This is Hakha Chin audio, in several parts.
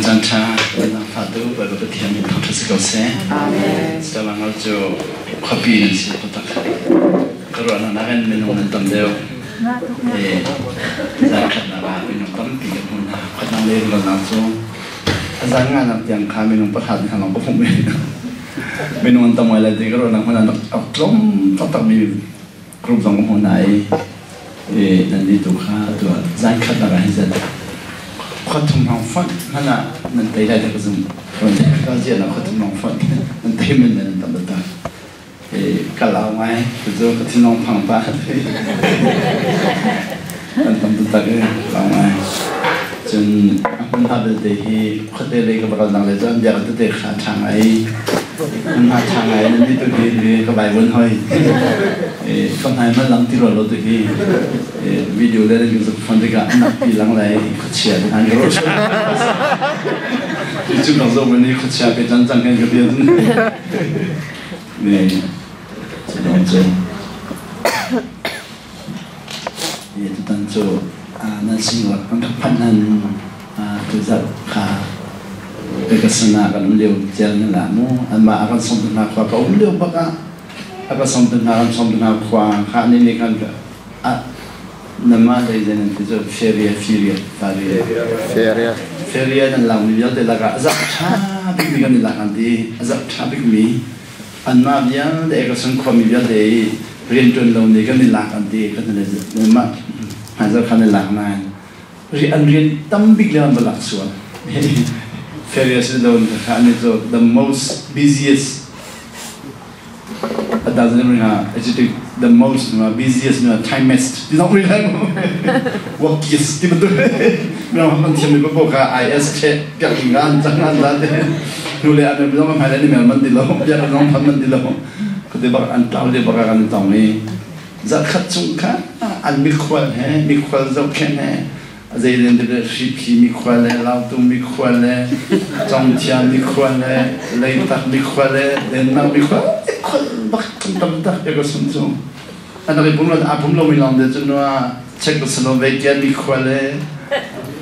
Caan ṭha kan fatu Bawipa Pathian nih thangṭhat si ko seh. Amen. Stavanger cu khuapi nan si taktak. Ka ruahnak nakin minung nan tam deuh. Zan khatnak ah minung tampi ka hmuh hna. Khuatnak le rualnak cu a zan nganak tiang kha minung pakhat nih lawng ka hmuh men. Minung an tam ngai lai ti ka ruahnak hmanh ah a tlawm taktakmi group zong ka hmuh hna i nan nih tu kha atu ah zan khatnak ah hin zan khua thum hrawng fonh hmanh ah nan tei lai ti ka zumh. Ka zian ah khua thum hrawng fonh nan tei men nan tam taktak. Ka lau ngai cu ka thinlung phang pah kan tam taktak i lau ngai. Cun a hmunhma belte hi khuate lei ka va kal dang le cun biakinn tete kha ṭha ngai hmunhma ṭha ngai nan nih tu hi ka vaivuan hoi. Ka hmai man lang ti rua lo tu hi video le nan kan zoh phone tikah a nak pi lang lai khuachia te hna ka ruah. Cu ka zoh ni khuachia pe cang cang kan ka bia. Tutan cu nan singlat kan rak phanh nan tuzarh kha Pegasun ah kan um lio cia nan la mu. Anmah a kan sawmtu hna khua ka um lio bak ah a ka sawmtu hna kan sawmtu hna khua kha nih nih khan nanmah lei zei nan ti cu Feria Feria Faria Feria Feria nan lakmi vialte lakah a zarh ṭha bikmi kan i lak an ti. A zarh ṭha bikmi anmah vialte Egerson khuami vialte i rianṭuan lo nih kan i lak an ti. Kan mah hmaizarh khan i lak nain an rian tam bik le an va lak sual. Feria si lo kha an i cu the most busiest adjective the most busiest timest ti zong ri lai workiest ti bantuk mirang kan thiam mi paoh kha is che piak ding an cang an za te nu le an zong hmai le ni mel man ti lo piak zong phan man ti lo kate bak an tlau le bak kan tong i zakhat chung kha an mikhual he mikhual zohkhenh he Zeitintiah hriphi mikhua le lautu mikhua le congthia mikhua le leitak mikhua le dennak mikhua khual bak tam tak ka sum cu an rak i pum lo aa pum lomi lawng te cu nua Czechoslovakia mikhua le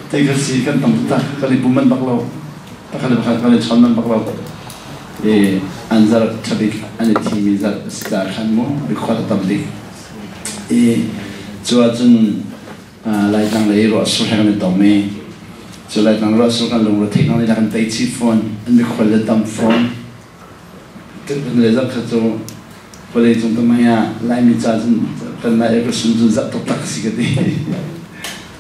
ti kha si kan tam tak kan i pum man bak lo pakhat le pakhat kan i chawn man bak lo i an zarh ṭhabik an i thimi zarh si caah khan mu mikhua tam bik i cu ahcun Laitlang lei ruahsur he kan i tong i cu Laitlang ruahsur kan lungre theih ngang kan tei chih fawn, an mikhual le tam fawn. Le zak kha cu vawlei cung tamai ah Laimi ca cun kan Lai aggression cu zak taktak si ka ti.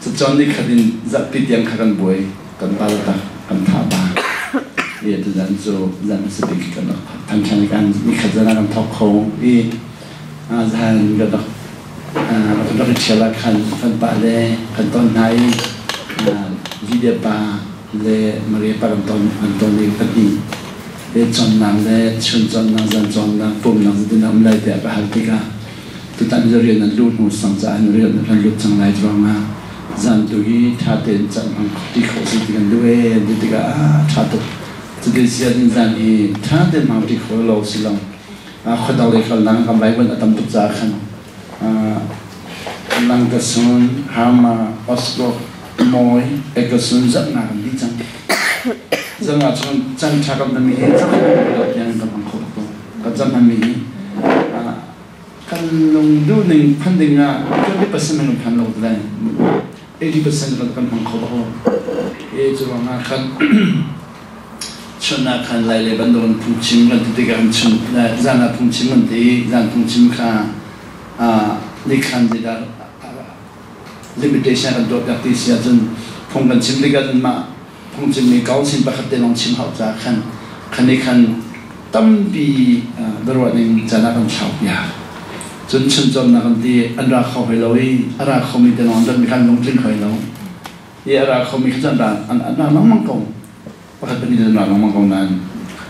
Cacawn ni khat in zarhpi tiang kha kan buai, kan pal tak, kan tha ba. I tuzan cu zan hmasa bik kan rak than ṭhan i kan ni khat zan ah kan thawk kho i zan kan rak Kan rak i ṭhial ah khan kan pale kan ton hna i Lydia pa le Maria pa kan ton i pahnih le cawnnak le chun cawnnak zan cawnnak pumnak zeitin a um lai tiah ka hal tikah tutan cu rian an luh hnu sang caah rian kan lut cang lai ruangah zan tu hi ṭha tein caan hmang ti khawh si ti kan duh ee an ti tikah ah ṭha tuk cutin si ahcun zan hi ṭha tein hmang ṭi kho lo si lo Khuadang lei kalnak kan Bible a tam tuk caah khan Langkasun, Hama, Oslo, Moi, Ekasun zarhnak an dih cang. Zarhnak chung can ṭha kan hmanmi hi zarh lo tiang kan hmang kho bak lo. Kan cam hmanmi hi kan lung duhning phan ding ah 20% kan phan lo lai. 80% kan kan hmang kho bak lo. E cu ruangah khan chun ah khan lai le bantuk in phungchim kan ti tikah kan chun zan ah phungchim kan ti zan phungchim kha nikhan zeidah limitation kan tuah piak ti si ahcun phung kan chim tikah cun mah phungchim mi council pakhat te lawng chim hau caah khan khan i khan tampi biaruah ning caan ah kan thlau piak. Cun chuncawnnak kan ti an ra kho hoi lo i a ra khomi te lawng an rat mi kha an lungtling hoi lo. I a ra khomi kha cu an ra an ra lengmang ko. Pakhat pahnih an ra lengmang ko nain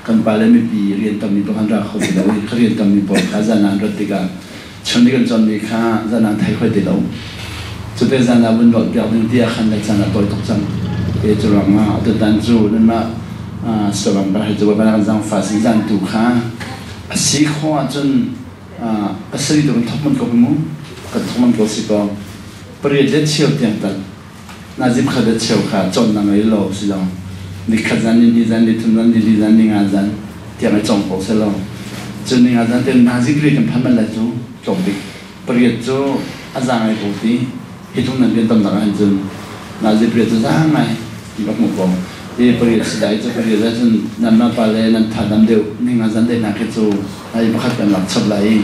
kan pale mipi rian tammi pawl kha an ra kho ti lo i kha rian tammi pawl kha zan ah an rat tikah chun i kan cawnmi kha zan ah an thei hoi ti lo. Cute zan ah vun nolh piak ding ti ah khan le caan a tawi tuk cang. Te cu ruangah atutan cu nanmah Saram ka cu kan zangfa si zan tu kha a si khawh ahcun pasarih tu kan thawk man ko mu kan thawk man ko si ko pariat le cheu tiang tal nazim khat le cheu kha cawnnak ngei lo si lo. Nikhat zan, nihnih zan, nithum zan, nili zan, ninga zan tiang i cawng ko seh law cun ninga zan te nazi pariat kan phan manh lai cu tlawm bik pariat cu a za ngai ko ti hi tlung nan rian tamnak ahhin cun nazi pariat cu za ngai ti ka hmuh ko. Hi pariat si lai cu pariat ahcun nanmah pa le nan tha dam deuh ninga zan te hna khi cu ai pakhat kan lak chap lai i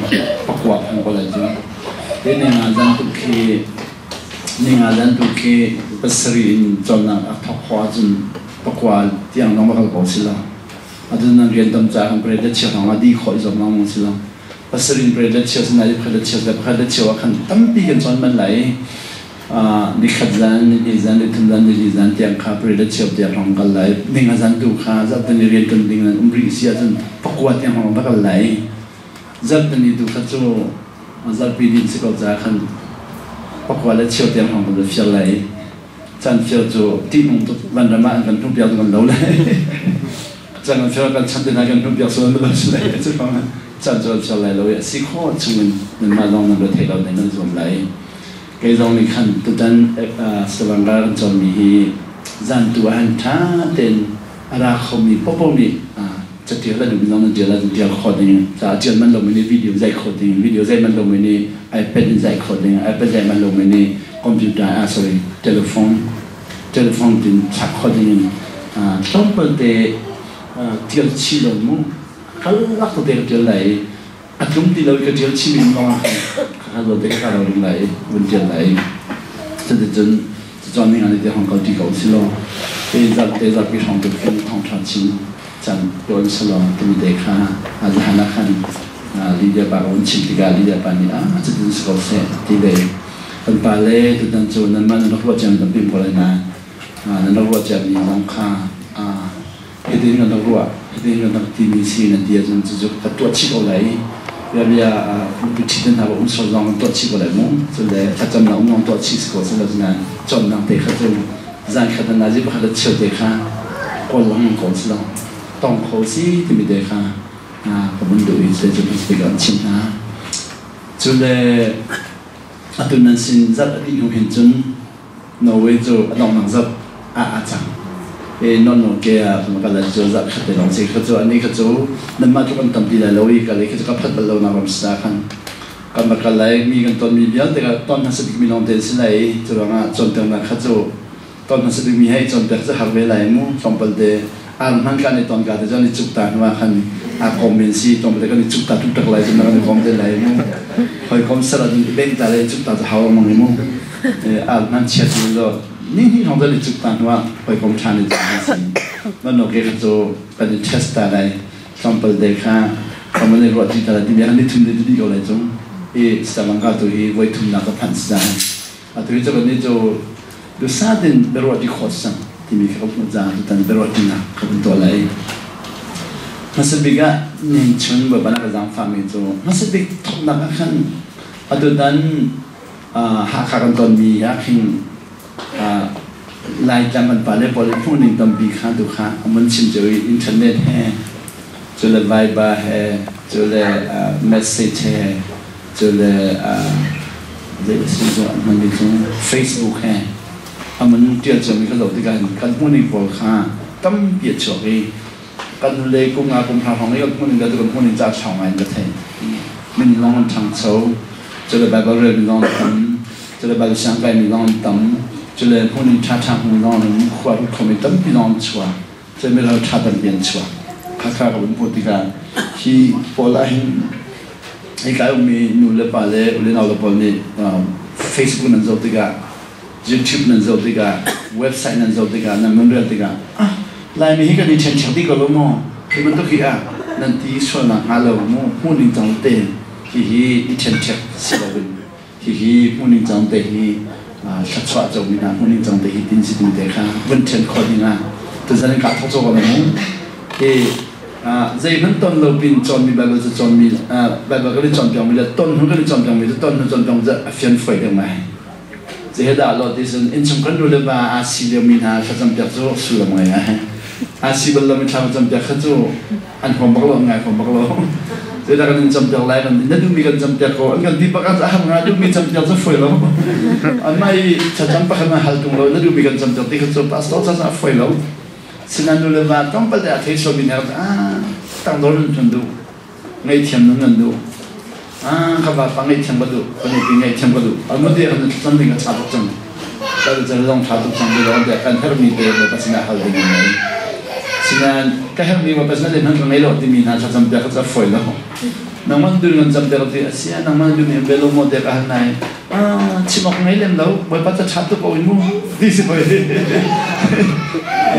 pakua phan ko lai cu. Hi ninga zan tuk khi ninga zan tu khi pasarih in cawnnak a thawk khawh ahcun pakua tiang zong va kal ko si lo. Atu nan rian tam caah kan pariat le cheu hrawng ah dih khawh i zuam lengmang si lo. Pasarih in pariat le cheu si nain pakhat le cheu le pakhat le cheu ah khan tampi kan cawn manh lai i nikhat zan, nihnih zan, nithum zan, nili zan tiang kha pariat le cheu tiang hrawng kal lai. Ninga zan tu kha zarhteni rian ṭuan ding nan um rih si ahcun pakua tiang hrawng va kal lai. Zarhteni tu kha cu zarhpi din si ko caah khan pakua le cheu tiang hrawng kan va fir lai. Caan fir cu ṭihnung tuk vanram ah an kan hnuhpiak cu kan lo lai. Caan kan fir kan chan te hna kan hnuhpiak sual lo si lai. Cu caan cu an fir lai lo i a si khawh chungin nanmah zong nan ra thei lo ding kan zuam lai. Kei zong nih khan tutan Savanga kan cawnmi hi zan tu ah hin ṭha tein a ra khomi paohpaoh nih catial a duhmi zong nan ṭial ahcun ṭial khawh ding caah ṭial manh lomi nih video zaih khawh ding, video zaih manh lomi nih iPad in zaih khawh ding, iPad zaih manh lomi nih computer ah sorry telephone telephone tin thlak khawh ding in tlawmpal te ṭial chih lo mu kalak tete ka ṭial lai i a tlum ti lo i ka ṭial chih mi lawng ah khan khakha zawn te ka ka lo ding lai i vun ṭial lai i cuticun cucawn ning an i te hong kal ṭi ko si law te zarh te zarhpi hrawng tu khin thawngṭha chim can tuan selaw timi te kha zahan ah khan Lydia pa ka vun chim tikah Lydia pa nih ah cutin si ko seh ti ve. Kan pa le tutan cu nanmah nan rak ruah ciami tampi um ko lai nain nan rak ruah ciami zong kha hitin kan rak ruah, hitin kan rak timi si nan ti ahcun cucu ka tuah chih ko lai i bia bia nupi ṭhit nan hna um sual zong kan tuah chih ko lai mu. Cule thlacamnak um zong tuah chih si ko seh nain cawnnak te kha cu zan khat an nazi pakhat a cheu te kha kawl lengmang ko si lo tong kho si timi te kha ka vun duh i cu cu an chim hna. Cule atu nan sin zarh a dih hnu hin cun Norway cu a donghnak zarh ah aa cang. E non no ke ah ka lan cu zarh khat te lawng si kha cu ani kha cu nanmah tluk an tam ti lai lo i ka le kha cu ka phat bal lo nak ram sa khan kan va kal lai mi kan ton mi vialte ka ton hmasa bik mi lawng te si lai i cu ruangah cawnpiaknak kha cu ton hmasa bik mi hei cawnpiak cu har ve lai mu tlawmpal te ar hman kan i ton ka te cun i cuk ta hnu ah khan a kom men si tlawmpal te kan i cuk ta tuk tak lai cun kan i kom te lai mu hoi kom sar ah i beng ta le cuk ta cu hau mang i mu ar hman chia tu lo ni ni hong te i cuk ta hnu ah hoi kom than i si non no ke kha cu kan i test ta lai tlawmpal te kha common i ruah ti ta ti an i thum te ti ko lai cung i Sri tu hi voi thumnak ka phanh si atu hi cu kan ni cu dusa tin biaruah ti khawt sang timi kha ka hmuh caah tutan biaruah tinak ka vun tuah lai. Hmasa bik ah ning chun Bawipa na ka zaangfah mi cu hmasa bik thawknak ah khan atutan Hakha kan tonmi ah khin Laitlang kan pale pawl i hmuhning tampi kha tu kha a mun chim cio i internet he cule Viber he cule message he cule zei a si cu an hmanmi cu Facebook he a mun ṭial ciomi kha zoh tikah hin kan hmuhning pawl kha tampi a chuak i kan le kum nga kum hra hrawng i kan hmuhning le kan hmuhning ca ṭhawng ngai in ka thei. Min lawng an ṭhangcho, cule Bible relmi lawng an tam, cule Bible siang kaimi zong an tam, cule hmun in ṭhaṭha hmun zong an khua rut khomi tampi zong an chuak, cule milo ṭha tampi an chuak. Khakha ka vun hmuh tikah hi pawl ah hin hika ummi nu le pa le u le nau le pawl nih Facebook nan zoh tikah, YouTube nan zoh tikah, website nan zoh tikah, nan mun rel tikah, ah Laimi hi kan i ṭhenṭhek dih ko lo maw? Hi bantuk hi ah nan ti sualnak hnga lo mu hmuh ning cang te hihi i ṭhenṭhek si loin hihi hmuhning cang te hi thluachuah comi hna hmuhning cang te hi tin si ding te kha vun ṭhen khawh ding ah tuzan in kaa thawk cawk lo mu. Hi zeihmanh ton lo pin cawnmi Bible cu cawnmi Bible kan i cawnpiakmi le ton hnu kan i cawnpiakmi cu ton hnu cawnpiak cu a fian foi deuh ngai. Zedah lo ti cun innchung kan nu le va aa si liomi hna thlacampiak cu sullam ngai ngai. Aa si bal lomi thla campiak kha cu an huam bak lo, an ngai huam bak lo. Zeidah kan in campiak lai kan na duhmi kan campiak ko an kan ti bak ah har nga duhmi campiak cu foi lo. Anmah i thlacam pakhat na hal tung lo na duhmi kan campiak ti kha cu pastor ca a foi lo. Sinain nu le va tlawmpal te a thei sualmi hna cu ah tangdor nun kan duh, ngaihthiam nun kan duh. Ah ka vapa ngaihthiam ka duh, ka nupi ngaihthiam ka duh. Anu te kan thlacam ding a ṭha tuk cang. Kan cal zong ṭha tuk cang ti lo tiah kan herhmi te Bawipa sinah hal ding an ngei. Sinain ka herhmi Bawipa sinah zeihmanh ka ngei lo timi hna thlacam piak kha cu a fawi lo. Nangmah dun kan cam piak ti a si ah nangmah dun in bel maw tiah ka hal nai. Ah chim awk ngei lem lo Bawipa ca ṭha tuk ko in mu ti si hoi.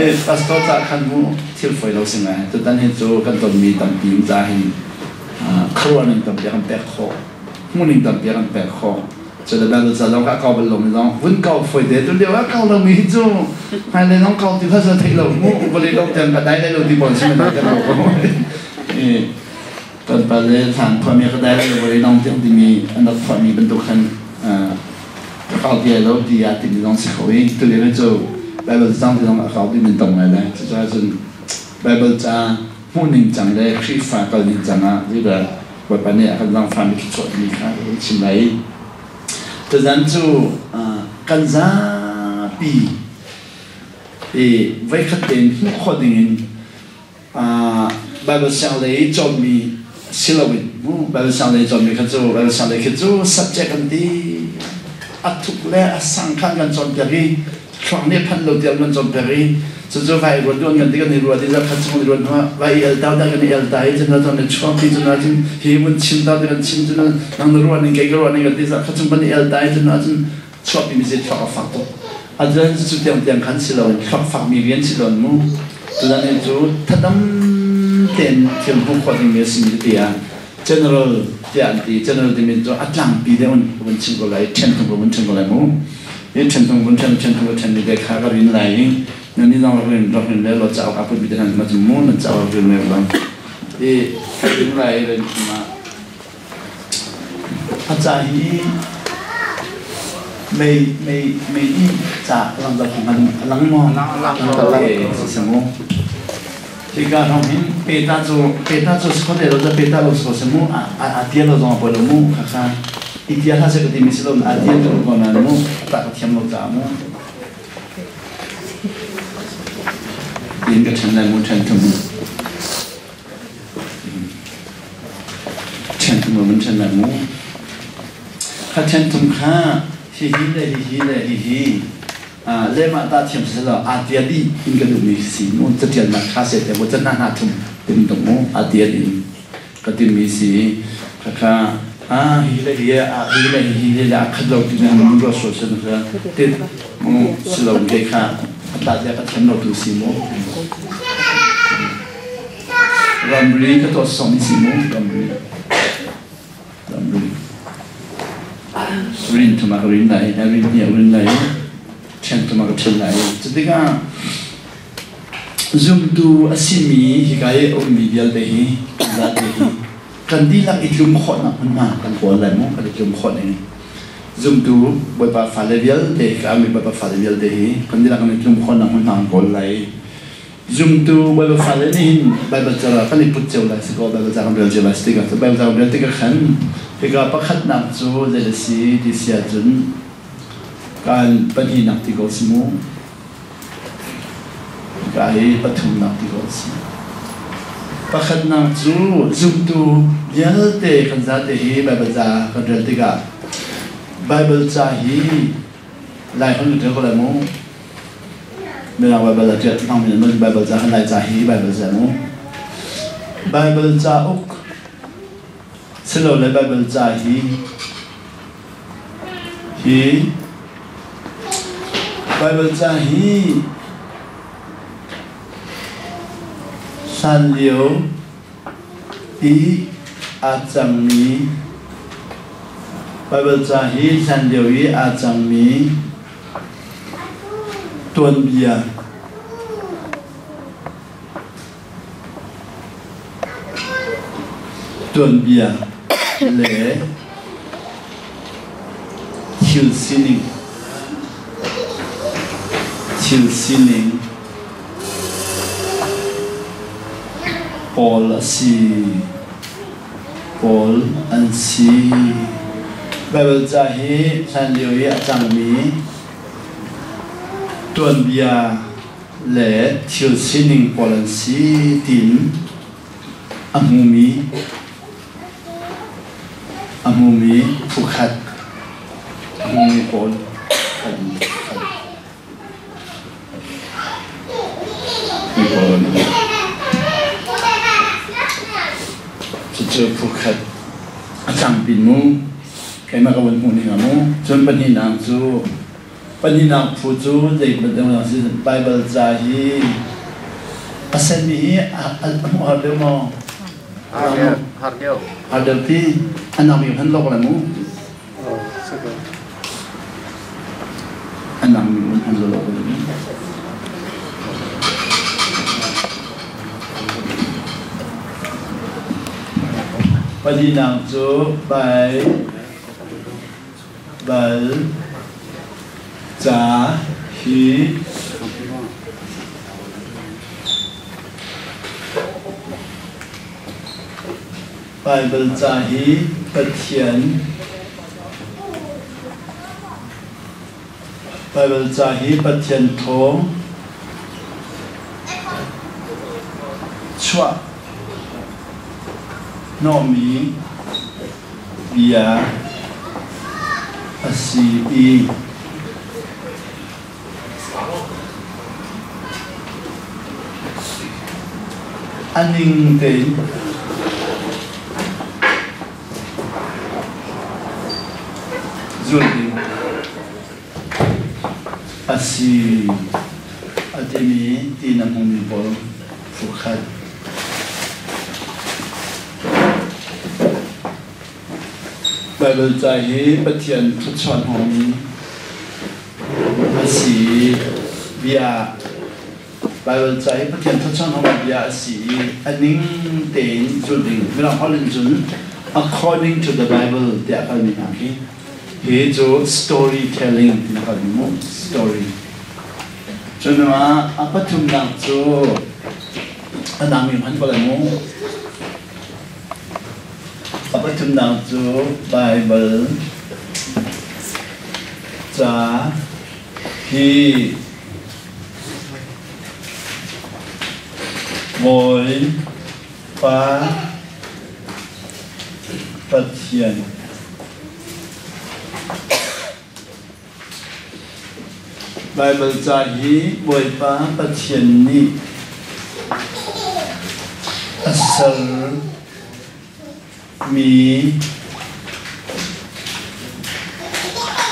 Eh pastor ca khan mu thil fawi lo si ngai. Tutan hi cu kan tonmi tampi ca hin khuaruah ning tampi kan pek khawh. Hmuh ning tampi kan pek khawh. Cu le bel ca zong ka kau bal lomi zong vun kau fawi te tu lio ah kau lomi hi cu hmailei zong kau ti hlah theih lo mu vawlei dong tiang ka dai lai lo ti pawl si men te lo ko. Kan pale thlan phuahmi ka dai lai lo vawlei dong tiang timi an rak phuahmi bantuk khan ka kau ti lai lo ti ah timi zong si kho i tu lio hi cu Bible cang ti zong a kau ti min tong ngai lai. Cucaah cun Bible ca hmuh ning cang le Khrihfa kal ning cang ah zeidah Bawipa nih a kan zaangfahmi thluachuahmi kha ka hun chim lai i tuzan cu kan zapi i voikhat tein hmuh khawh dingin Bible sianglei cawnmi si loin Bible sianglei cawnmi kha cu Bible sianglei khi cu subject an ti a thuk le a sang khan kan cawnpiak i thluak nih phanh lo tiang kan cawnpiak i cucu vai ruat duan kan ti kan i ruat i zakhat chung i ruat hnuah vai i el ta dah kan i el ta i cun cun i chuak ti cun cun hi mun chim ta ti kan chim cun nang na ruah ning kei ka ruah ning kan ti zakhat chung kan i el ta i cun cun chuahpi mi si thluak a fak tuk a cun cu tiang tiang khan si lo thluak fak mi rian si lo mu tutan hi cu thadam tein thil hmuh khawh ding mi a si mi tiah general tiah an ti general timi cu a tlangpi deuh in ka vun chim ko lai ṭhen thum ka vun ṭhen ko lai mu i ṭhen thum vun ṭhen ṭhen thum ka ṭhen mi te kha ka rin lai i nan ni zong rak rin rak rin le lo cauk a put mi te hna ma cu mu nan cauk rak rin le bang i ka rin lai rin ma a ca hi mei mei mei i ca lang dal hong a lang maw Lang si mu Hika hrawng hin peta cu peta cu si kho te lo ca peta lo si ko seh mu a a tia lo zong a poi lo mu khakha i tia hlah seh ka timi si lo a tia ka ko nain mu a tah ka thiam lo caah mu tiin ka ṭhen lai mu ṭhen thum ṭhen thum mun ṭhen lai mu kha ṭhen thum kha hihi le hihi le hihi lehmah ta thiam si lo aa tia dih in ka duhmi si mu catialnak kha se te mu ca hna hna thum tin tuk mu aa tia dih ka timi si khakha a hi le hi a hi le hi hi le a khat lo ti na mun ro so sen kha tit mu si lo ke kha a tla tia ka thiam lo tu si mu ramri ka to som si mu ramri Rin thum ah ka rin lai, rin hnih ah rin lai, ṭhen thum ah ka ṭhen lai. Cutikah zumtu a simi hika i a ummi vialte hi zate hi kan dihlak i tlum khawhnak hmunhma kan kawl lai mu, kan i tlum khawh ning. Zumtu Bawipa fale vialte, hika ummi Bawipa fale vialte hi kan dihlak kan i tlum khawhnak hmunhma kan kawl lai. Zumtu Baibal fale nih hin Baibal ca kan i put cio lai si kaw Baibal ca kan rel cio lai si tikah Baibal ca kan rel tikah khan hika pakhatnak cu zei a si ti si ahcun kan pahnihnak ti ko si mu hika hi pathumnak ti ko si pakhatnak cu zumtu vialte kan zate hi Baibal ca kan rel tikah Baibal ca hi Lai holh kan rel ko lai mu Mirang Baibal a ṭial hmangmi nih Baibal ca kan Laica hi Baibal ca mu. Baibal cauk silole Baibal ca hi hi Baibal ca hi hlanlio i aa cangmi Baibal ca hi hlanlio i aa cangmi Tuanbia Tuanbia le thil sining thil sining pawl a si. Pawl an si. Baibal ca hi hlanlio i a cangmi tuanbia le thil sining pawl an si tiin a hmumi a hmumi phukhat a hmumi pawl an mi pawl an um. Cucu phukhat a tlangpi mu keimah ka vun hmuh ning ah mu. Cun pahnihnak cu Pahnihnak phu cu zeibantuk si Baibal ca hi a senmi hi a hmuh har deuh maw? Har deuh. Har deuh ti a nang mi hman lok le mu. A nang mi hman lok le mu. Pahnihnak cu Bai Bal ca hi Baibal ca hi Pathian Baibal ca hi Pathian thawng chuah hnawhmi bia a si i a ning tein zulh ding a si a timi ti na hmumi pawl fukhat. Baibal ca hi Pathian thluachuah hnawmi a si i bia Baibal ca hi Pathian thluachuah hnawmi bia a si i a ning tein zulh ding Mirang holh in cun according to the Bible tiah kalmi hna khi hi cu storytelling ti na kalmi mu story. Cun a pathumnak cu a dangmi hman ko lai mu. A pathumnak cu Baibal ca hi Bawipa Pathian Baibal ca hi Bawipa Pathian nih a sermi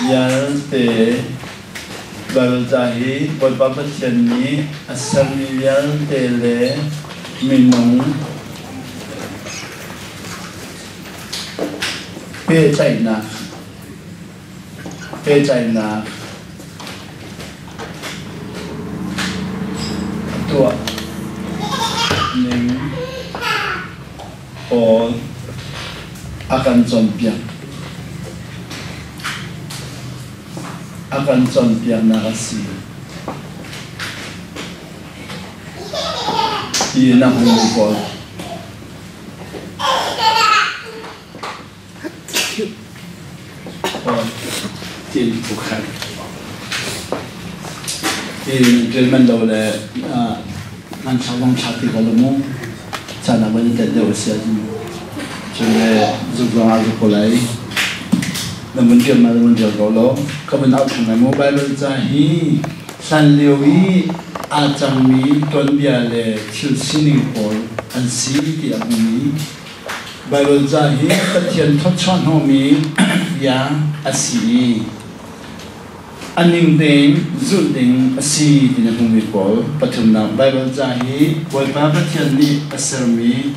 vialte Baibal ca hi Bawipa Pathian nih a sermi vialte le minung pehtlaihnak Pehtlaihnak a tuah ning pawl a kan cawnpiak. A kan cawnpiaknak a si. Ti na hmu pawl. Ṭial manh lo le hmanthlak zong thlak ti ko lo mu. Caan ah van i tel deuh a si ahcun cun le zuk zong ah zuk ko lai. Na vun ṭial ma na vun ṭial ko lo. Ka vun auh ṭhan lai mu. Baibal ca hi hlan lio i aa cangmi tuanbia le thil sining pawl an si ti a hmumi Baibal ca hi Pathian thawchuah hnawhmi bia a si i a ning tein zulh ding a si ti na hmumi pawl pathumnak Baibal ca hi Bawipa Pathian nih a sermi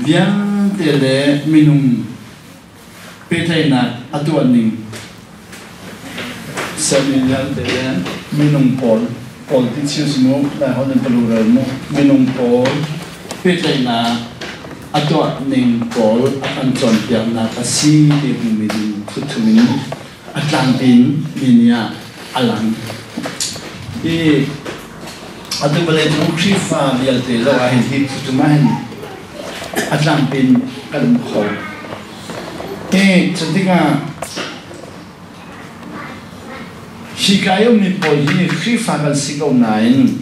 vialte le minung pehtlaihnak a tuah ning sermi vialte le minung pawl pawl ti chim si mu lai holh in palu rel mu minung pawl pehtlaihnak a tuah ning pawl a kan cawnpiaknak a si ti hmumi ding phutthum in a tlangpi in mi nih ah a lang. Hi atu vawlei cung Khrihfa vialte zoh ah hin hi phuthum ah hin a tlangpi in kan um kho. Hi cu tikah hika i ummi pawl hi Khrihfa kan si ko nain.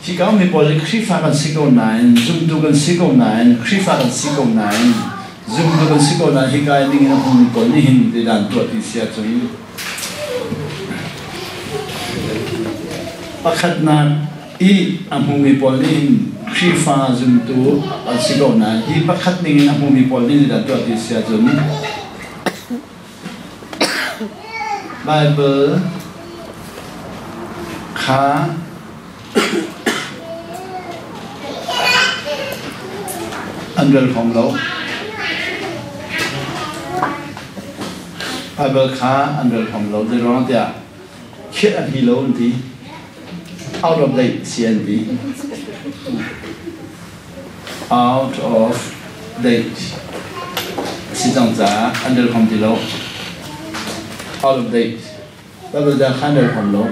Hi ka mi pawl hi Khrihfa kan si ko nain, zumtu kan si ko nain, Khrihfa kan si ko nain, zumtu kan si ko nain hika ning in a hmumi pawl nih hin zeidah an tuah ti si ahcun pakhatnak i a hmumi pawl nih hin Khrihfa zumtu an si ko nain hi pakhat ning in a hmumi pawl nih zeidah an tuah ti si ahcun Baibal kha an rel hom lo. Baibal kha an rel hom lo. Zeiruang tiah khirh an hi lo an ti. Out of date si an ti. Out of date si cang caah an rel hom ti lo. Out of date. Bible da kha an rel hom lo.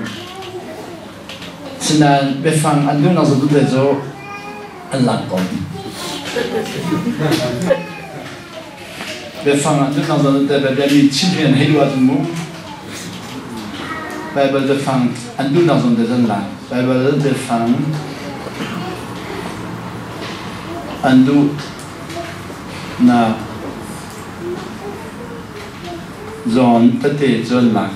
Sinain biafang an duhnak zabu te cu an lak ko. Biafang an duhnak zabu te bia mi chim hi an hei duh ahcun mu Bible biafang an duhnak zawn te zan lak. Bible biafang an duhnak zawn tete cu an lak.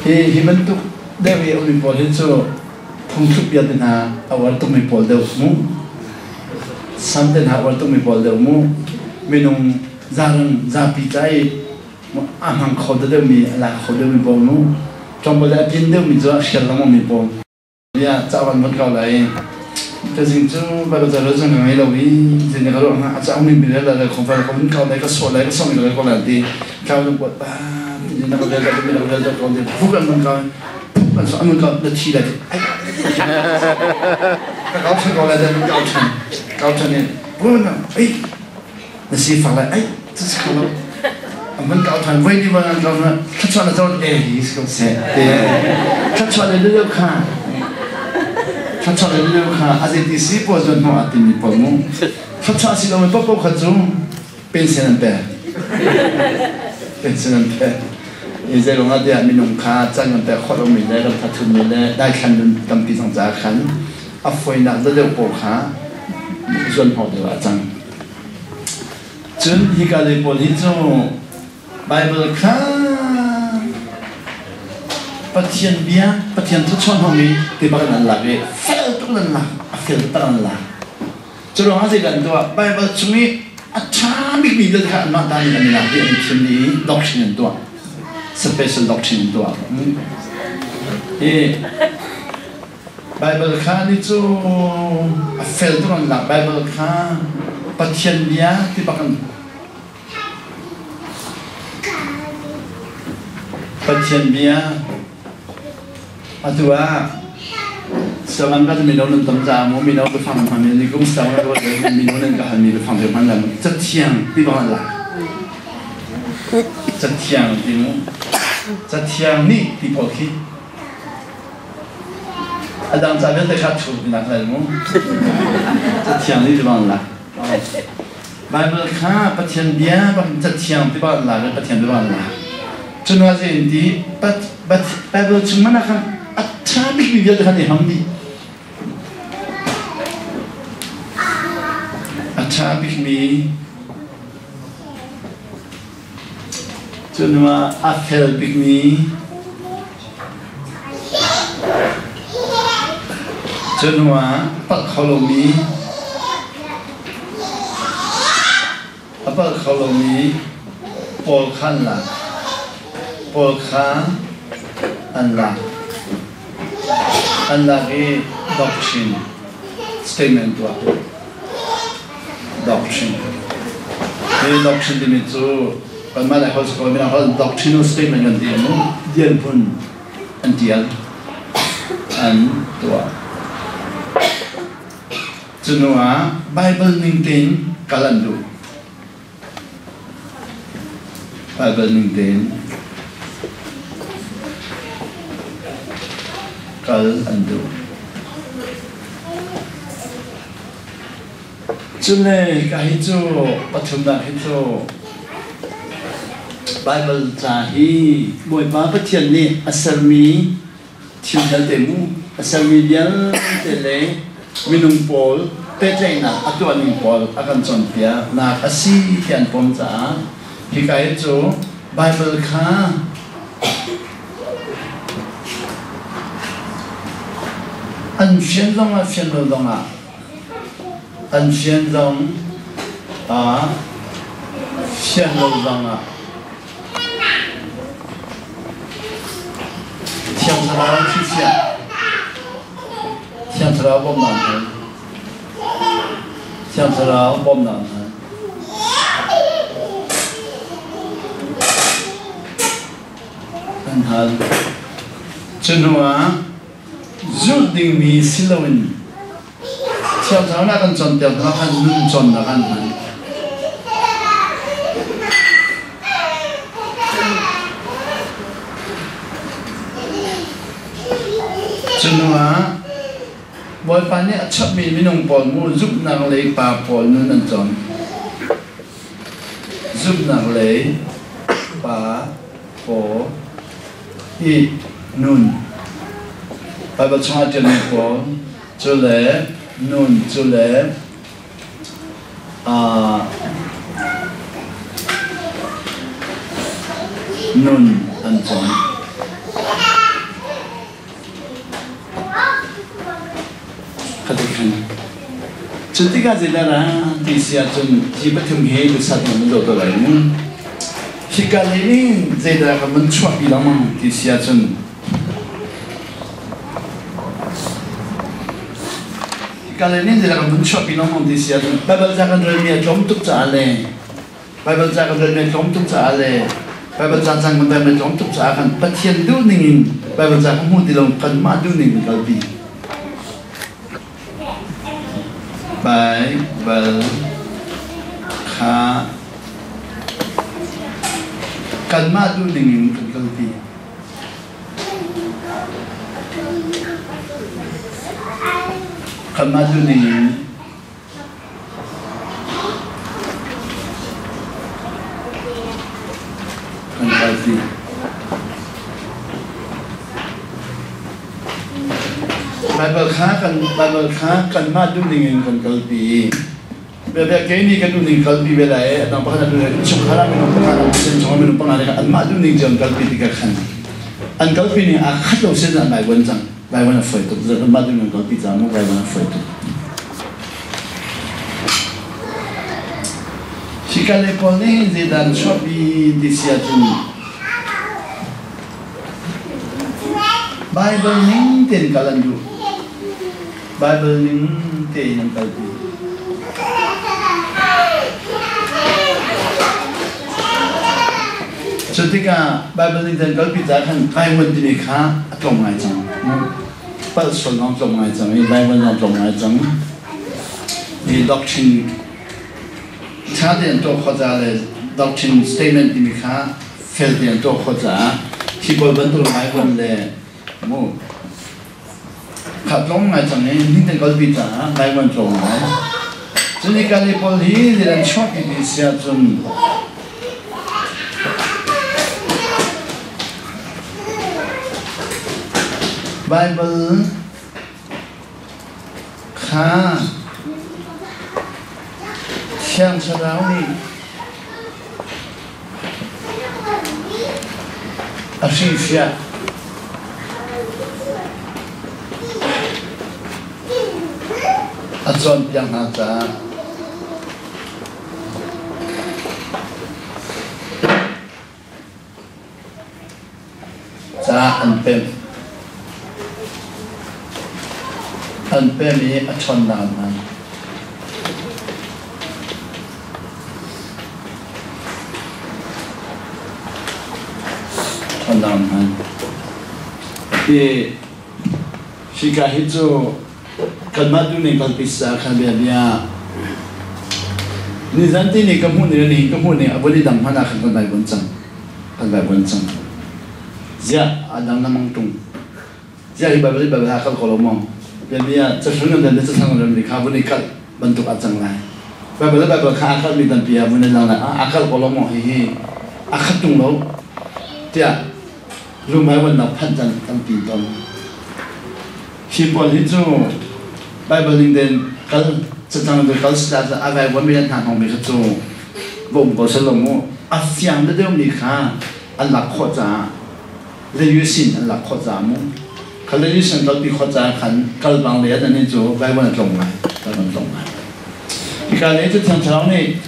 Hi hi bantuk deuh i a ummi pawl hi cu phungthluk bia te hna a uar tukmi pawl deuh mu. Sam te hna a uar tukmi pawl deuh mu. Minung zaran zapi ca i a hmang kho deuhmi a lak kho deuhmi pawl mu. Tlawmpal le a tin deuhmi cu a hrial lengmangmi pawl. Ya cawan van kau lai. Tazing cu Bible ca zong ka ngei lo i zin ka ruah a caang mi mi le le khong fa ka vun kau lai ka sawh lai ka sawh mi ka ko lai ti kau na buat pa ni na ka vel da mi na ka vel da ko ti fuk an man kau phuk an so an man kau na thi lai ai ka kau chan ko lai da kau chan kau chan ni bun na ai na si fak lai ai tu si ko lo an van kau than voi ni van an kau na thluachuah na zawn e hi si ko seh te thluachuah le lio kha thluachuah le lio kha a zei ti si pawl zon hnu a timi pawl mu thluachuah si lo mi popo kha cu pension an pe pension an pe i zei ruangah tiah minung kha cang an pe khawh lomi le ram thathun mi le daithlan nun tampi cang caah khan a foinak deuh pawl kha zuan hnawh deuh ah a cang. Cun hika lei pawl hi cu Baibal kha Pathian bia, Pathian thluachuah hnawmi ti bak in an lak i fel tuk in an lak, a fel taktak an lak. Cu ruangah zeidah an tuah? Baibal chung i a ṭha bikmi vialte kha anmah ta nih an i lak i an i thim i doctrine an tuah. Special doctrine an tuah. Hi Baibal kha nih cu a fel tuk an lak. Baibal kha Pathian bia ti bak an Pathian bia atu ah Savan ka mino nan tam caah mu mino biafang hman ni kum savan ka mino nan ka halmi biafang te hman lam cathiang ti bak an lak. Cathiang ti mu cathiang nih ti pawl khi A dang ca vialte kha thu nak lai mu. Cathiang nih bang la. Bible kha Pathian bia bak cathiang ti bang la le Pathian bia bang la. Cun wa zein ti Bible chung mana khan a ṭha bikmi vialte khan i ham dih. A ṭha bikmi Cu ah a fel bikmi cu hnuah palh kho lomi a palh kho lomi pawl kha an lak. Pawl kha an lak. An lak i doctrine statement tuah. Doctrine. Hi doctrine timi cu kanmah le holh ko mirang holh doctrinal statement kan ti mu dirhmun an tial an tuah. Cu hnu ah Bible ning tein kal an duh. Bible ning tein kal an duh. Cun le hika hi cu pathumnak hi cu Baibal ca hi Bawipa Pathian nih a sermi thil vialte mu, a sermi vialte le minung pawl pehtlaihnak a tuahning pawl a kan cawnpiaknak a si ti an pom caah hika hi cu Baibal kha an fian zongah fian lo zongah an fian zong ah fian lo zongah Thiang Thlarau thihfiah Thiang Thlarau bawmhnak hal Thiang Thlarau bawmhnak hal an hal. Cu hnuah zulh dingmi si loin Thiang Thlarau nih a kan cawnpiak hna khan nun cawnnak an hman. Cu hnuah Bawipa nih a chapmi minung pawl mu zumhnak lei pa pawl nun an cawn. Zumhnak lei pa pawl i nun. Baibal chungah ṭialmi pawl cu le nun cu le nun an cawn. Khatikhan. Cu tikah zeidah dah ti si ahcun hi pathum hi lusat na mun dawh lai mu. Hika lei nih zeidah ka mun chuahpi lengmang ti si ahcun hika lei nih zeidah ka mun chuahpi lengmang ti si ahcun Baibal ca kan relmi a tlawm tuk caah le Baibal ca kan relmi a tlawm tuk caah le Baibal ca cang kan relmi a tlawm tuk caah khan Pathian duhning in Baibal ca kan hmu ti lo kanmah duhning in kalpi. Baibal kha kanmah duhning in kan kalpi. Kanmah duhning in kan kalpi. Baibal kha kan Baibal kha kanmah duhning in kan kalpi. Biabia kei nih kan duhning kalpi ve lai adang pakhat a duhning chungkhar ah minung pakhat an sin chungah minung panga nih anmah duhning cio an kalpi tikah khan an kalpi ning aa khat lo sin ah Bible cang Bible a fawi tuk anmah duhning kalpi cang mu Bible a fawi tuk. Hika le pawl nih zeidah an chuahpi ti si ahcun Baibal ning tein kal an duh. Baibal ning tein an kalpi. Cu tikah Baibal ning tein kalpi caah khan kai ngun timi kha a tlawm ngai cang. Palh sual zong tlawm ngai cang i Baibal zong tlawm ngai cang. Hi doctrine ṭha tein tuah khawh caah le doctrine statement timi kha fel tein tuah khawh caah hi pawl bantuk Bible le mu kha tlawm ngai cang i ning kan kalpi caah Bible tlawm ngai. Cun hi kali pawl hi zeidan chuahpi ti si ahcun Bible Kha Thiang Thlarau nih a hrilhfiah. A cawnpiak hna caah Ca an pemh. An pemh i a ṭhawnnak an hman. Ṭhawnnak an hman. Hi hika hi cu kanmah duhning kalpi sa kha bia bia nizan ti ni ka hmuh ni ni ka hmuh ni a vun i dang hmanh ah khan kan vai buan cang kan vai buan cang ziah a dang na mang tung ziah hi Bible Bible ha kal ko lo maw bia bia cahrang nan le cathang nan ri kha vun i kalh bantuk a cang lai Bible Bible kha a kalh mi tampi ah vun i lang lai a kalh ko lo maw hi hi. A khat tung lo tiah lungvaivuanhnak phanh caan tampi ton. Hi pawl hi cu Baibal ning tein kal cacang in kal si a vaivuanmi le hna hnawngmi kha cu va um ko seh law mu a fiang deuhmi kha an lak khawh caah Leyusin an lak khawh caah mu kha Leyusin kalpi khawh caah khan kal bang le an nih cu vaivuan a tlong ngai kal an tlong ngai. Hika lei cu Thiang Thlarau nih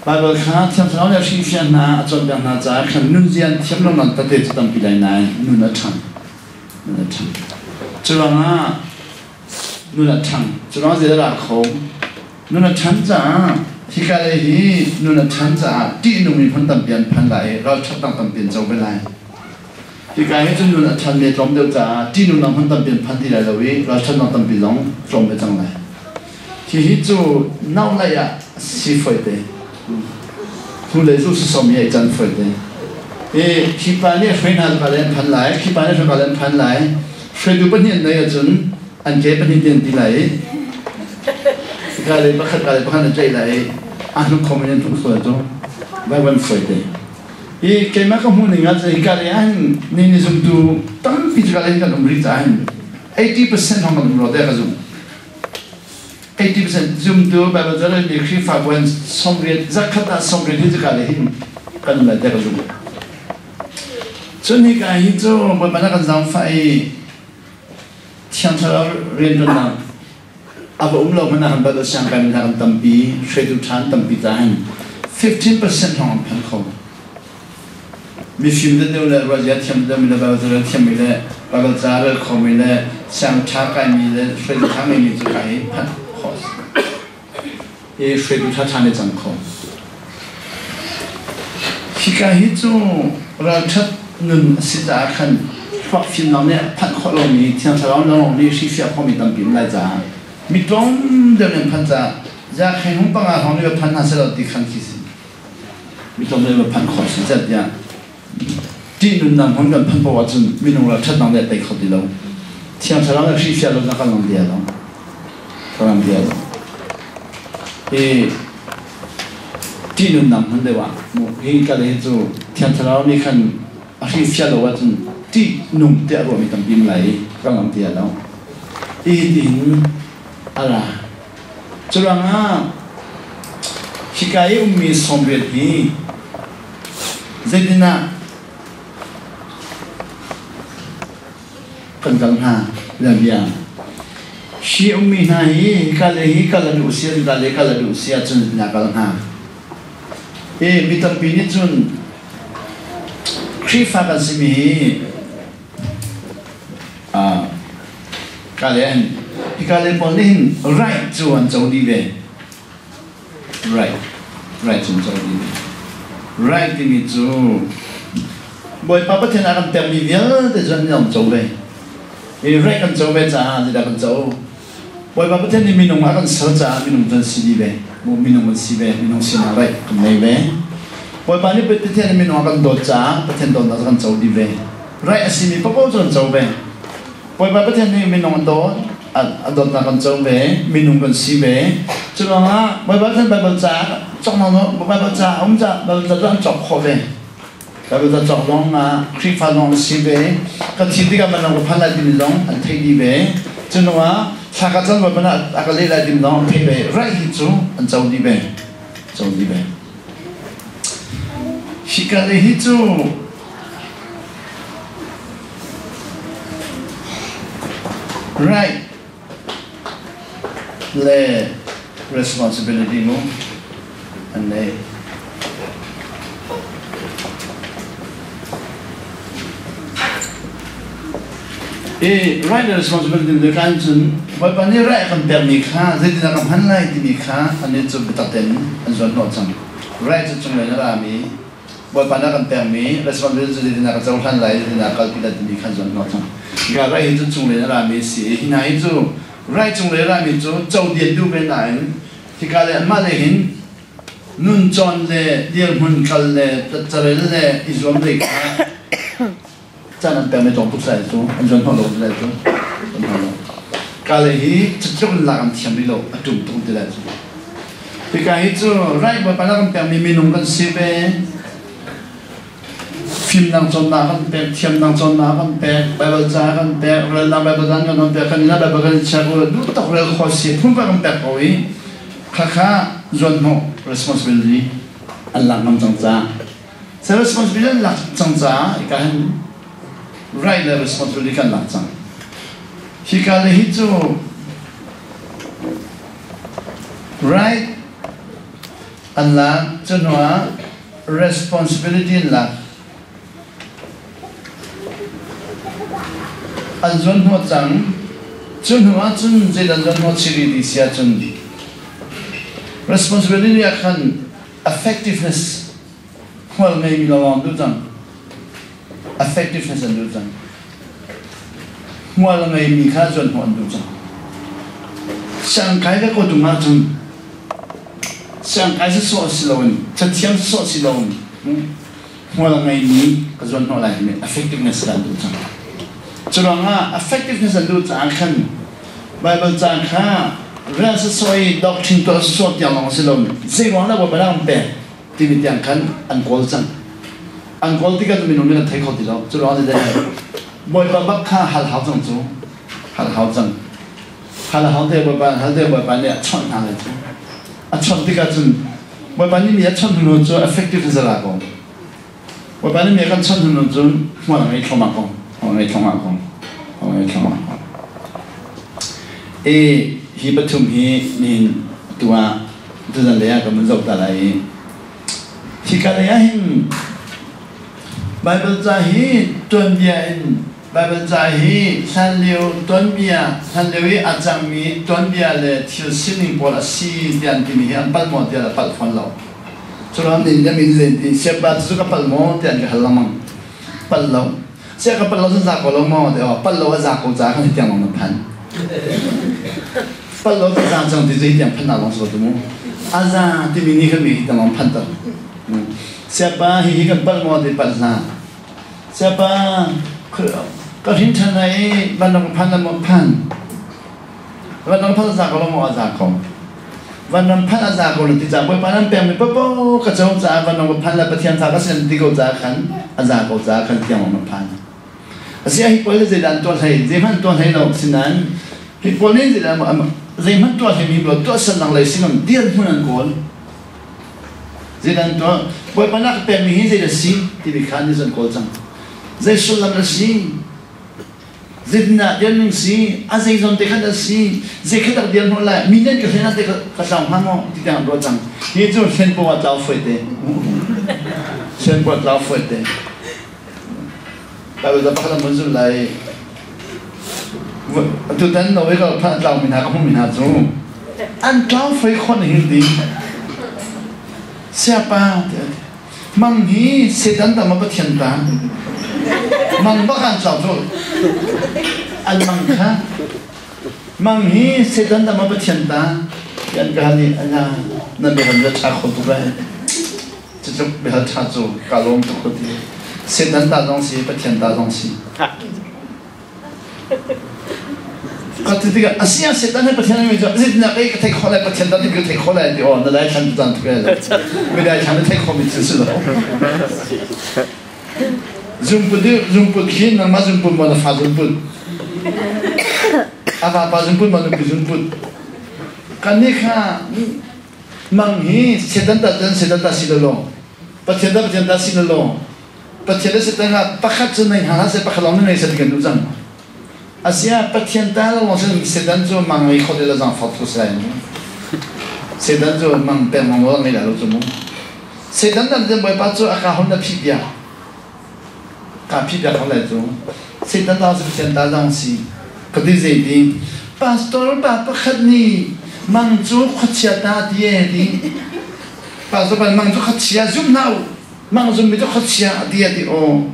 Baibal kha Thiang Thlarau nih a hrilhfiah hna a cawnpiak hna caah khan nunzia an thiam lo nain tete cu tampi lai nain nun a ṭhang nun a ṭhang. Curuangah nun a ṭhang. Curuangah zeidah a ra kho? Nun a ṭhan caah hika lei hi nun a ṭhan caah ṭihnungmi hmun tampi an phan lai i ralṭhatnak tampi an co ve lai. Hika hi cun nun a ṭhanmi a tlawm deuh caah ṭihnungnak hmun tampi an phan ti lai lo i ralṭhatnak tampi zong tlawm ve cang lai. Hihi cu naulei ah si fawi Hnulei cu sawm i ei can fawi te. I khi pa nih hruai hna ka le an phan lai, khi pa nih hruai ka le an phan lai. Hruaitu pahnih an nei ahcun an ke pahnih te an ti lai i ka le pakhat ka le pakhat an tlaih lai i a hnuk khom in an hnuk sual cu vai van fawi te. I keimah ka hmuh ning ah cun hika lei ah hin ni ni zumtu tampi cu ka lei kan um rih caah hin 80% hong kan um rua te ka zumh. 80% zumtu Bible zarelmi Khrihfabu an 80 zakhat ah 80 hi cuka le hin kan lai te ka zum. Cun hika hi cu Bawipa na kan zaangfah i Thiang Thlarau rianṭuannak a va um lo hmanh ah kan Bible siang kaimi hna kan tampi, hruaitu ṭha an tampi caah hin 15% hrawng an phan kho. Mifim deuhdeuh le ruahzia thiam deuhmi le Baibal carel thiammi le Baibal ca rel khomi le siang ṭha kaimi le hruaitu ṭha ngeimi cu ka hi phanh khawh a si. I hruaitu ṭha ṭha nih cang kho. Hika hi cu ralṭhat nun a si caah khan thluak fimnak nih phanh khawh lomi Thiang Thlarau lawng nih hrilhfiah khawhmi tampi um lai caah mi tlawm deuh nih an phanh caah zakheng hung panga hrawng nih va phan hna seh law ti khan khi si. Mi tlawm va phanh khawh si zat tiah ṭihnunnak hmun kan phanh paoh ahcun minung ralṭhatnak nih a tei kho ti lo. Thiang Thlarau nih hrilhfiah lo na kan lam bia lo. Ka lam bia lo. I ṭihnunnak hmun deuh ah hi ka le cu Thiang Thlarau nih khan a hrilhfiah lo ahcun ṭihnung tiah ruahmi tampi um lai i kan lam bia lo. I tiin a ra. Curuangah hika i ummi 80 hi zeitinah kan kal hnga tiah bia. Hi ummi hna hi hika le hi kal an duh si, hika le kal a duh si ahcun zeitinah kal hnga? I mi tampi nih cun Khrihfa kan simi hi Ka le hika le pawl nih hin right cu an co dih ve. Right. Right cu an co dih ve. Right timi cu Bawipa Pathian a kan pekmi vialte cu an an co ve. I right kan co ve caah zeidah kan co? Bawipa Pathian nih minung a kan ser caah minung cu an si dih ve. Minung kan si ve. Minung sinak right kan ngei ve. Bawipa nih Pathian nih minung a kan dawt caah Pathian dawtnak cu kan co dih ve. Right a simi paohpaoh cu an co ve. Bawipa Pathian nih minung a dawt, a dawtnak kan co ve, minung kan si ve. Cu ruangah Bawipa Pathian Baibal ca cawknak Baibal ca a um caah Baibal ca cu an cawk khawh ve. Baibal ca cawk zong ah Khrihfa zong an si ve. Ka thi tikah van ka phan lai timi zong an theih dih ve. Cu hnuah thla ka cam Bawipa nih a ka leh lai timi zong an theih ve. Right hi cu an co dih ve. Co dih ve. Hika le hi cu Right le responsibility mu an nei. I right le responsibility le kan cun Bawipa nih right kan pekmi kha zeitindah ka hman lai timi kha an i cu biatak tein an zuan hnawh cang. Right cu cunglei na rami Bawipa nih a kan pekmi responsibility cu zeitindah ka cohlan lai, zeitindah kalpi lai timi khan zuan hnawh cang. Hika rai hi cu cunglei in a rami a si i hi hna hi cu rai cunglei a rami cu co dian duh ve nain hika le anmah le hin nun cawn le dirhmun kal le carel le i zuam dei kha caan an pekmi tlawm tuk sai cu an zuan hnawh lo ti lai cu zuan hnawh lo. Ka le hi cutluk in lak an thiam rih lo a ṭum tuk ti lai cu. Hika hi cu right Bawipa nih a kan pekmi minung kan si ve. Fimnak cawnnak kan pek, thiamnak cawnnak kan pek, Bible ca kan pek, relnak Bible ca kan pek, kan inn ah Bible kan i chiah ko, duh tak rel khawh si, phunphun kan pek ko i khakha zuanhnawh responsibility an lak ngam cang caah sa responsibility an lak cang caah hika hin right le responsibility kan lak cang. Hika le hi cu right an lak, cu hnu ah responsibility an lak. An zuanhnawh cang. Cu hnu ah cun zeidah an zuanhnawh chih rih ti si ahcun responsibility ah khan effectiveness hmual ngeimi lawng duh cang. Effectiveness an duh cang. Hmual ngeimi kha zuanhnawh an duh cang. Siangkai le kawtum ahcun siangkai sawsawh si loin cathiam sawsawh si loin hmual ngeimi ka zuanhnawh lai timi effectiveness an duh cang. Cu ruangah effectiveness an duh caah khan Bible ca kha rel sawsawh i doctrine tuah sawsawh tiang lawng si lo zei ruang dah Bawipa dah kan pek timi tiang khan an kawl cang. An kawl tikah minung nih an thei kho ti lo. Cu ruangah Bawipa bak kha hal hau cang cu. Hal hau cang. Hal hau te Bawipa hal te Bawipa nih a chawnh hna lai cu. A chawnh tikah cun Bawipa nih mi a chawnh hnu cu effective in zala ko. Bawipa nih mi a kan chawnh hnu cun hmual ngei thluahmah ko. Hmual ngei thluahmah ko. Hmual ngei thluahmah ko. E hi pathum hi nihin tu ah tuzan lei ah kan vun zoh ta lai i hika lei ah hin Bible ca hi tuanbia in Baibal ca hi hlanlio tuanbia, hlanlio i a cangmi tuanbia le thil sining pawl a si tiah an timi hi an palh maw tiah a palh fawn lo. Curuang nih na min len ti siapa cu ka palh maw tiah an ka hal lengmang. Palh lo. Sia ka palh lo cun za ko lo maw ti aw palh lo a za ko ca kan hi tiang lawng na phan. Palh lo ka za cang ti cu hi tiang phan na lawng si ko tu mu. A za timi nih khan mi hi tiang lawng phan ter. Siapa hi hi kan palh maw ti palh hlah. Siapa ka hrin ṭhan lai i vanram phan lam maw phan? Vanram phan a za ko lo maw a za ko? Vanram phan a za ko lo ti caah Bawipa nan pekmi paohpaoh ka co caah vanram ka phan le Pathian fa ka si ti ko caah khan a za ko caah khan tiang ma phan. Asi hi pawl zeidah an tuah hlei zeihmanh tuah hlei lo sinain hi pawl nih zeidah zeihmanh tuah hlei mi tuah salnak lei sinam dir hmun an kawl. Zeidah an tuah? Bawipa na ka pekmi hi zeidah a si timi kha an i zon kawl cang. Zei sullam a si? Zeitindah dir ning si? A zei zawn te khan a si? Zei kha dak dir hnawh lai? Mi nan ka hlen ah te ka tlau hnga maw? Ti tiang an ruah cang. Hi cu hlen poah tlau foi te. Hlen poah tlau foi te. Bible da pakhat an vun zulh lai. Tutan no i ka phan tlau mi hna ka hmuh mi hna cu an tlau fei khon hin ti siapa mang hi setan ta ma pathian ta mang bak an tlau cu an mang kha mang hi setan ta ma pathian ta yan ka hal i ala nan be han tha kho tuk lai cutluk bia tha cu ka lawm tuk ko ti setan ta zong si pathian ta zong si Ka ti tikah a si ah Satan he Pathian mi cu zeitindah kei ka theih khawh lai Pathian dah ti ka theih khawh lai ti aw na daithlan tu caan tuk lai mi daithlan na theih khawh mi thil si lo zungput zungput khi nangmah zungput maw na fa zungput a vapa zungput maw nupi zungput kan nih kha mang hi Satan ta cun Satan ta si lo lo Pathian ta Pathian ta si lo lo Pathian le Satan ah pakhat cu nei hna hlah seh pakhat lawng na nei seh ti kan duh cang. Asiah Pathian ta lawng sin Satan cu mang ngei kho ti lo zang fak thu sai mu. Satan cu mang peng mang lo ngei dah lo cu mu. Satan dan zen Bawipa cu a ka hon na phih bia. Ka phih bia kho lai cu. Satan ta cu Pathian ta zang si. Ka ti zei ti. Pastor pa pakhat nih mang cu khuachia ta ti e ti. Pastor pa mang cu khuachia zum hna u. Mang zummi cu khuachia a ti a ti aw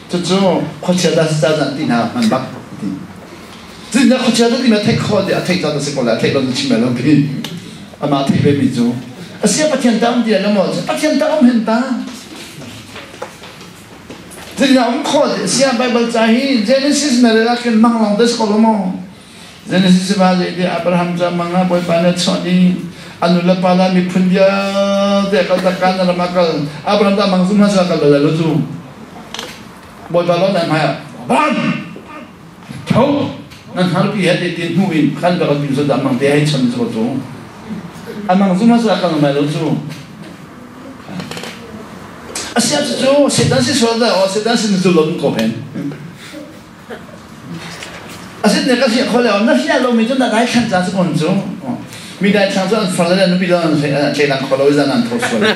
cucu khuachia dah si ca ti hna hman bak ti cutin khuachia dah ti ma theih khawh ti a theih ca si ko lai a theih lo chim lo ti amah theih ve mi cu asia Pathian ta um ti lo maw Pathian ta um hen ta cutin um khawh ti sia Bible ca hi Genesis na rel ah khin mang long des ko lo maw Genesis va zei ti Abraham ca mang ah Bawipa nih a chuah i a nu le pa la miphun vialte kal tak kan ram ah kal Abraham ta mang zum hmasa kal bal lo cu. Bawipa lo nan hmai ah ban tho nan harpi he te tin hnu in khan ka kan so da mang te hei cham zo cu amang zu ma sa kan mai lo cu asia cu setan si sual da o setan sin zu lo ko hen asit ne ka sia khole o na sia lo mi cu na dai thlan cha su kon cu mi dai thlang cu an far le nupi lo an tle lang kho lo zan an tho sual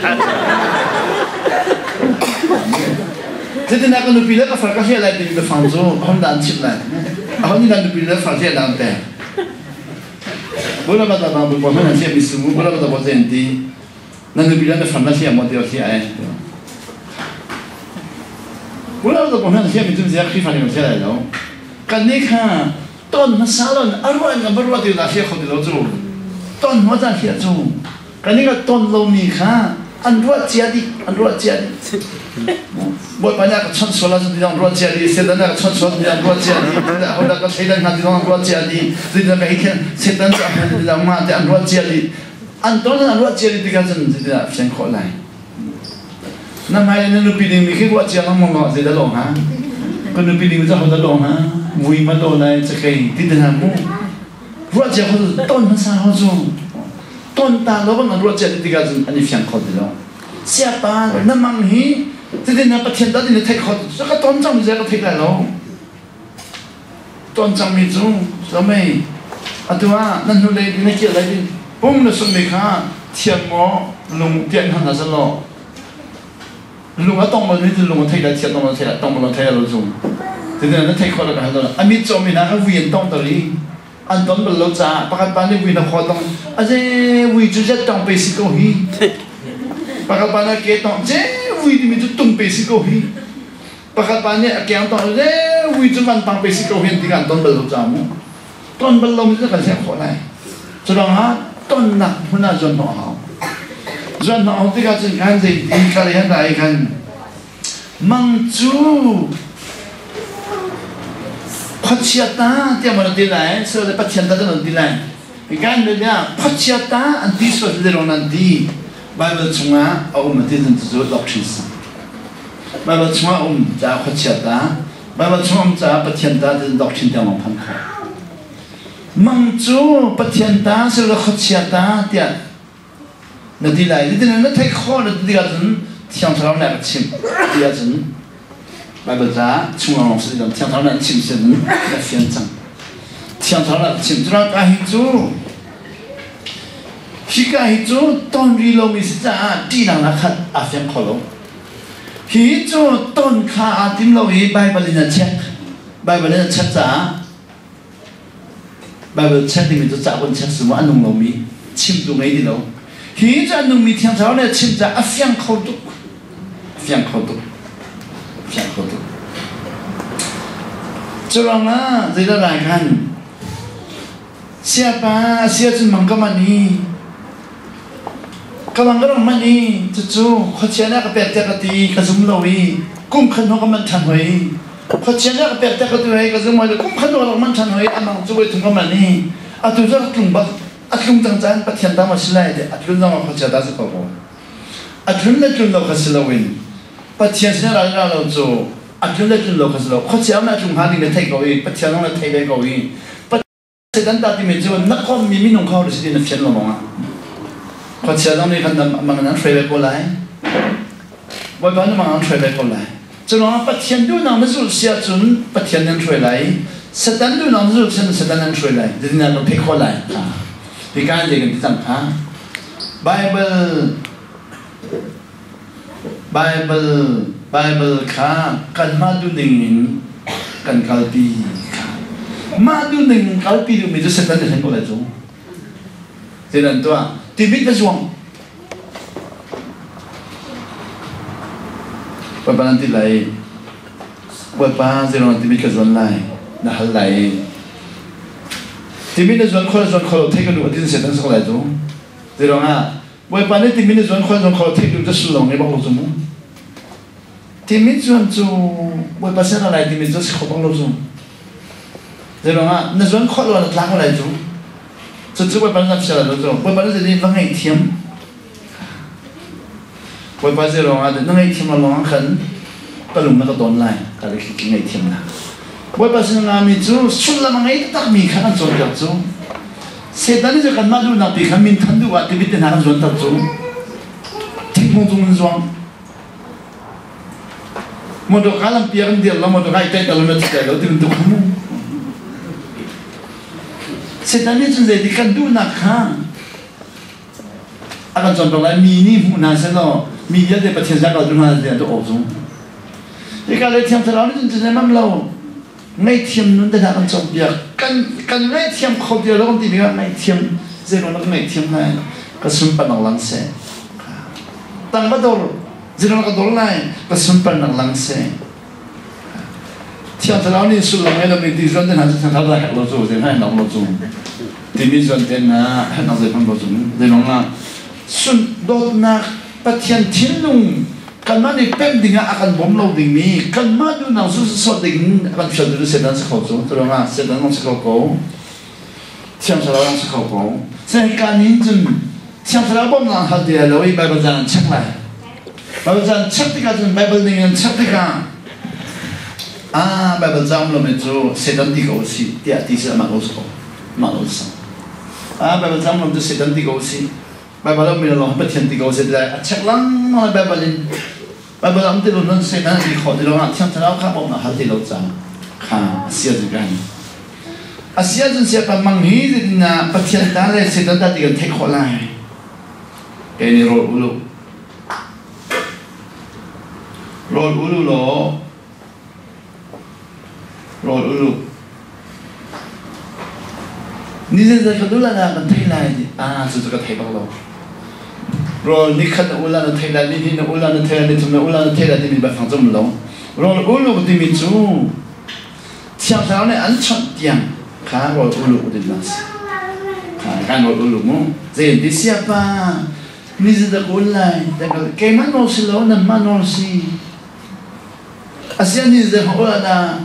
Zeitin ka nupi le ka far ka hliah lai timi biafang cu hon dah an chimh lai? Ahon nih nupi le far hliah dah an pek? Bula ba ta ba bu hman an hliah mi su bula ba ta bo zen ti na nupi le na far na hliah maw ti hliah ai. Bula ba ta bo hman hliah mi cu zia Khrihfa nih hliah lai lo. Kan nih kha ton hmasa lon a ruah in kan va ruah ti la hliah kho ti lo cu. Ton hma caan hliah cu. Kan i ton lomi kha an ruah cia dih, an ruah cia dih. Bawipa nih a ka chawnh sual ahcun ti zong ruah cia dih, Satan nih a ka chawnh sual ti zong ruah cia dih, hodah ka thleidan hnga ti zong an ruah cia dih, zeitindah ka hei khen, Satan cu a hman ti zong mah te an ruah cia dih. An ton an ruah cia dih tikah cun zeitindah fian khawh lai? Na hmai na nupi ding mi khi ruah cia lengmang lo zeidah lawng ha? Ka nupi ding cu hodah lawng ha? Vui ma lo lai cakei ti te hna mu. Ruah cia kho ton hmasa ho cu ton ta lo bang an ruah cia tikah cun an i fiang kho ti lo. Siapa na mang hi cutin na Pathian dah na theih kho cu ka ton cang mi ka theih lai lo. Ton cang mi cu so mei atu ah na hnu lei na kir lai din pum na sum mi kha thiam maw lung tian han na lo lung a tong bal mi cu lung a thei lai thiam tong thei tong bal thei lo zum cutin na thei kho la ka hal a mit cawm mi na ka vui an tong tar i an ton bal lo caah pakhat pa nih vui na kho tong aze vui cu zet tong pe si ko hi pakhat pa nih ke tong je vui timi cu tung pe si ko hi pakhat pa nih a keng tong je vui cu van pang pe si ko hi ti kan ton bal lo ca mu ton bal lo mi cu kan siang khawh lai cu ruangah tonnak hmun ah zuan hnawh hau zuan hnawh hau tikah cun khan zei ti ka le han dai khan mang cu khuachia ta tiah maw na ti lai sile pathian ta nan ti lai kan bia khuachia ta an ti sual le rong nan ti Bible chungah a um ti cun cu doctrines Bible chungah um ca khuachia ta Baibal chung um caah Pathian ta ti doctrine tiang lawng phan khawh. Mang cu Pathian ta silo khuachia ta tiah na ti lai. Zeitin na theih khawh na ti tikah cun Thiang Thlarau nih a ka chimh ti ahcun Baibal ca chung lawng si Thiang Thlarau nih an chimh si ahcun na fian cang. Thiang Thlarau nih a ka chimh. Cunak ka hi cu hika hi cu ton ri lomi si caah ṭihnak na khat aa fiang kho lo. Hi cu ton kha aa tim lo i Baibal in a check. Baibal in a check caah Baibal check timi cu ca kun check si maw a nung lomi chimtu ngei ti lo. Hi cu a nungmi Thiang Thlarau nih a chim caah a fiang kho tuk. A fiang kho tuk. A fiang kho tuk. Cu ruangah zeidah lai khan Siapa sia cun mang ka man i ka mang ka rak man i cucu khuachia nih a ka pek tiah ka ti i ka zum lo i kum khat hnu ka manh ṭhan hoi. Khuachia nih a ka pek tiah ka ti hoi ka zum hoi kum khat hnu ka rak manh ṭhan hoi a mang cu voi thum ka manh i atu cu a tlung bak a tlung cang caan Pathian ta maw si lai ti a tlun zong ah khuachia ta si ko ko. A tlun le tlun lo kha si loin Pathian sin ral ra lo cu a tlun le tlun lo kha si lo khuachia na tlung hnga ding na theih ko i Pathian zong na thei ve ko i Satan ta timi cu na kommi minung kha si na fian lo ah khuachia zong nih khan mang nan hruai ve ko lai Bawipa na mang an hruai ve ko lai cu ruangah Pathian duhnak na zulh si ahcun Pathian nan hruai lai Satan duhnak na zulh si ahcun Satan nan hruai lai zeitindah kan theih khawh lai hi kan zei kan ti cang kha Bible Bible Bible kha kanmah duhning in kan kalpi kha mah duhning in kalpi duhmi cu Satan nih hlen ko lai cu zeidah an tuah timit na zuang Bawipa nan ti lai Bawipa zeiruang timit ka zuan lai na hal lai timit na zuan kho na zuan kho lo thei ka duh a ti Satan sak lai cu zeiruangah Bawipa nih timit na zuan khual zong kho theih duh cu sullam ngei bak lo cu mu. Timit zuan cu Bawipa sin a lai timit cu si kho bak lo cu. Zeiruangah na zuan khawh lo na tlak lai cu. Cucu Bawipa na fial lo cu. Bawipa na zei va ngei thiam. Bawipa zeiruangah na ngei thiam lo lawng khan Ka lung na ka ton lai. Ka le khi ngaihthiamnak. Bawipa sin ngami cu sullam a ngei taktakmi kha kan cawnpiak cu. Satan nih cu kanmah duhnak ti kha min than duh ah timit te hna kan zuanter cu. Thingkung cung in zuang. Motor ka lampi ah kan dir lo, motor ka i taih lo na thi lo ti bantuk kha mu. Satan nih cun zeiti kan duhnak kha a kan cawnpiak lai mi nih hmuh hna seh law mi vialte Pathian zak lo hna tiah tu awk zung. Hika le Thiang Thlarau nih cun cu mam lo ngaihthiam nun te hna kan cawnpiak kan kan ngaihthiam kho ti lo kan ti mi ah ngaihthiam zeiruang dah ka ngaihthiam lai ka sunparnak lang seh tang va dor zeiruang ka dor lai ka sunparnak lang seh Thiang Thlarau nih sullam ngei lomi ti zuan te hna cu Thiang Thlarau dah herh lo cu zei hmanh lo cu timi zuan te hna herhnak zei hmanh lo cu zeilong ah sun dawtnak Pathian thinlung kanmah nih pemh dingah a kan bawm lo dingmi kanmah duhnak zu sawt ding a kan fial tu Satan si kho cu cu ruangah Satan zong si kho ko Thiang Thlarau zong si kho ko hika nih cun Thiang Thlarau bawmhnak hal ti lo i Bible caan an check lai Bible caan check tikah cun Bible ning an check tikah ah Bible caang lo mi cu Satan ti ko si tiah ti si amah ko si ko amah ko si ah Bible caang lo cu Satan ti ko si Bible um mi lawng Pathian ti ko si lai a check lengmang Bible in Bible um ti lo nan Satan ti khawh ti lo ah Thiang Thlarau kha bawmhnak hal ti lo ca kha a sia cu kan a sia cun sia pa mang hi zeitin na Pathian ta le Satan ta ti kan theih khawh lai kei nih rawl ulu rawl ulu law Rawl ul u. Ni zeizat ka dul ah dah kan theih lai ti ah cucu ka thei bak lo. Rawl ni khat na ul ah na theih lai, ni hnih na ul ah na theih lai, ni thum na ul ah na theih lai timi biafang cu um lo. Rawl ul u timi cu Thiang Thlarau nih an chawnh tiang kha rawl ul u ti na si. Kha kan rawl ul u mu. Zei ti siapa ni zeizat ka ul lai? Keimah nawl si lo, nanmah nawl si. Asiah ni zei hmanh dah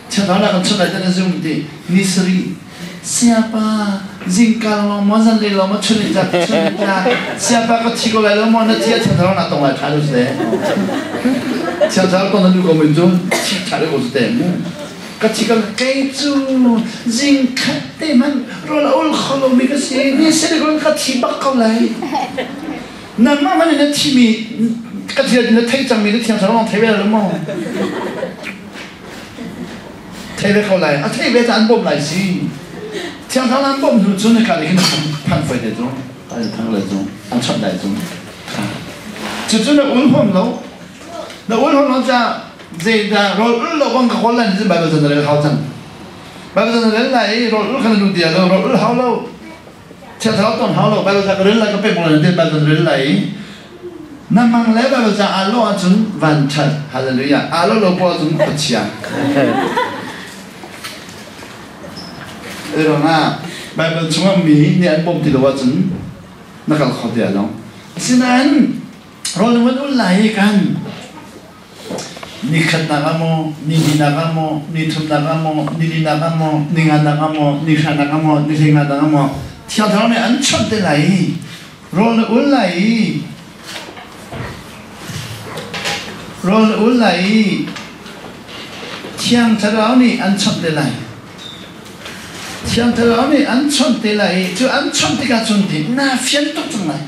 chakha kan chawnh lai na zum ti ni sarih siapa zingka lawng maw zanlei lawng maw chun tlak chun tlak siapa ka thi ko lai lo maw na thi a thiang na tong lai tha lu se thiang thlarau tong na du ko min cu thi tha ko su te mu ka thi ka kei cu zing khat te man rol ul kho lo mi ka si ni sarih ka thi bak ko lai Nangmah hmanh in na thimi ka thil na theih cangmi na thiang thlarau thei ve lo maw? Thei ve ko lai. A thei ve ta an bawmh lai si. Thiang thlarau an bawmh hnu cun ka nih hin phan foi te cu an thang le cu an chawnh lai cu. Cucu na ul huam lo. Na ul huam lo ca zeidah rawl ul lo bang ka kawl lai ni Bible chan na rel hau cang. Bible chan na rel lai i rawl ul kha na lu dia lo rawl ul hau lo. Chiathau ton hau lo Bible ca ka rel lai ka pek lai te Bible rel lai na mang le Bible ca aa lo ahcun van ṭhat hallelujah aa lo lo poah cun khuachia Ruangah Bible chungah mi nih an bawm ti lo ahcun na kal kho ti lo asinain rawl na van ul lai i kan Nikhatnak ah maw, nihnihnak ah maw, nithumnak ah maw, nilinak ah maw, ninganak ah maw, nihranak ah maw, nihleinganak ah maw, Thiang Thlarau nih an chawnh te lai i rawl na ul lai i rawl na ul lai i Thiang Thlarau nih an chawnh te lai. Thiang Thlarau nih an chawnh te lai i cu an chawnh tikah cun ti naa fian tuk cang lai.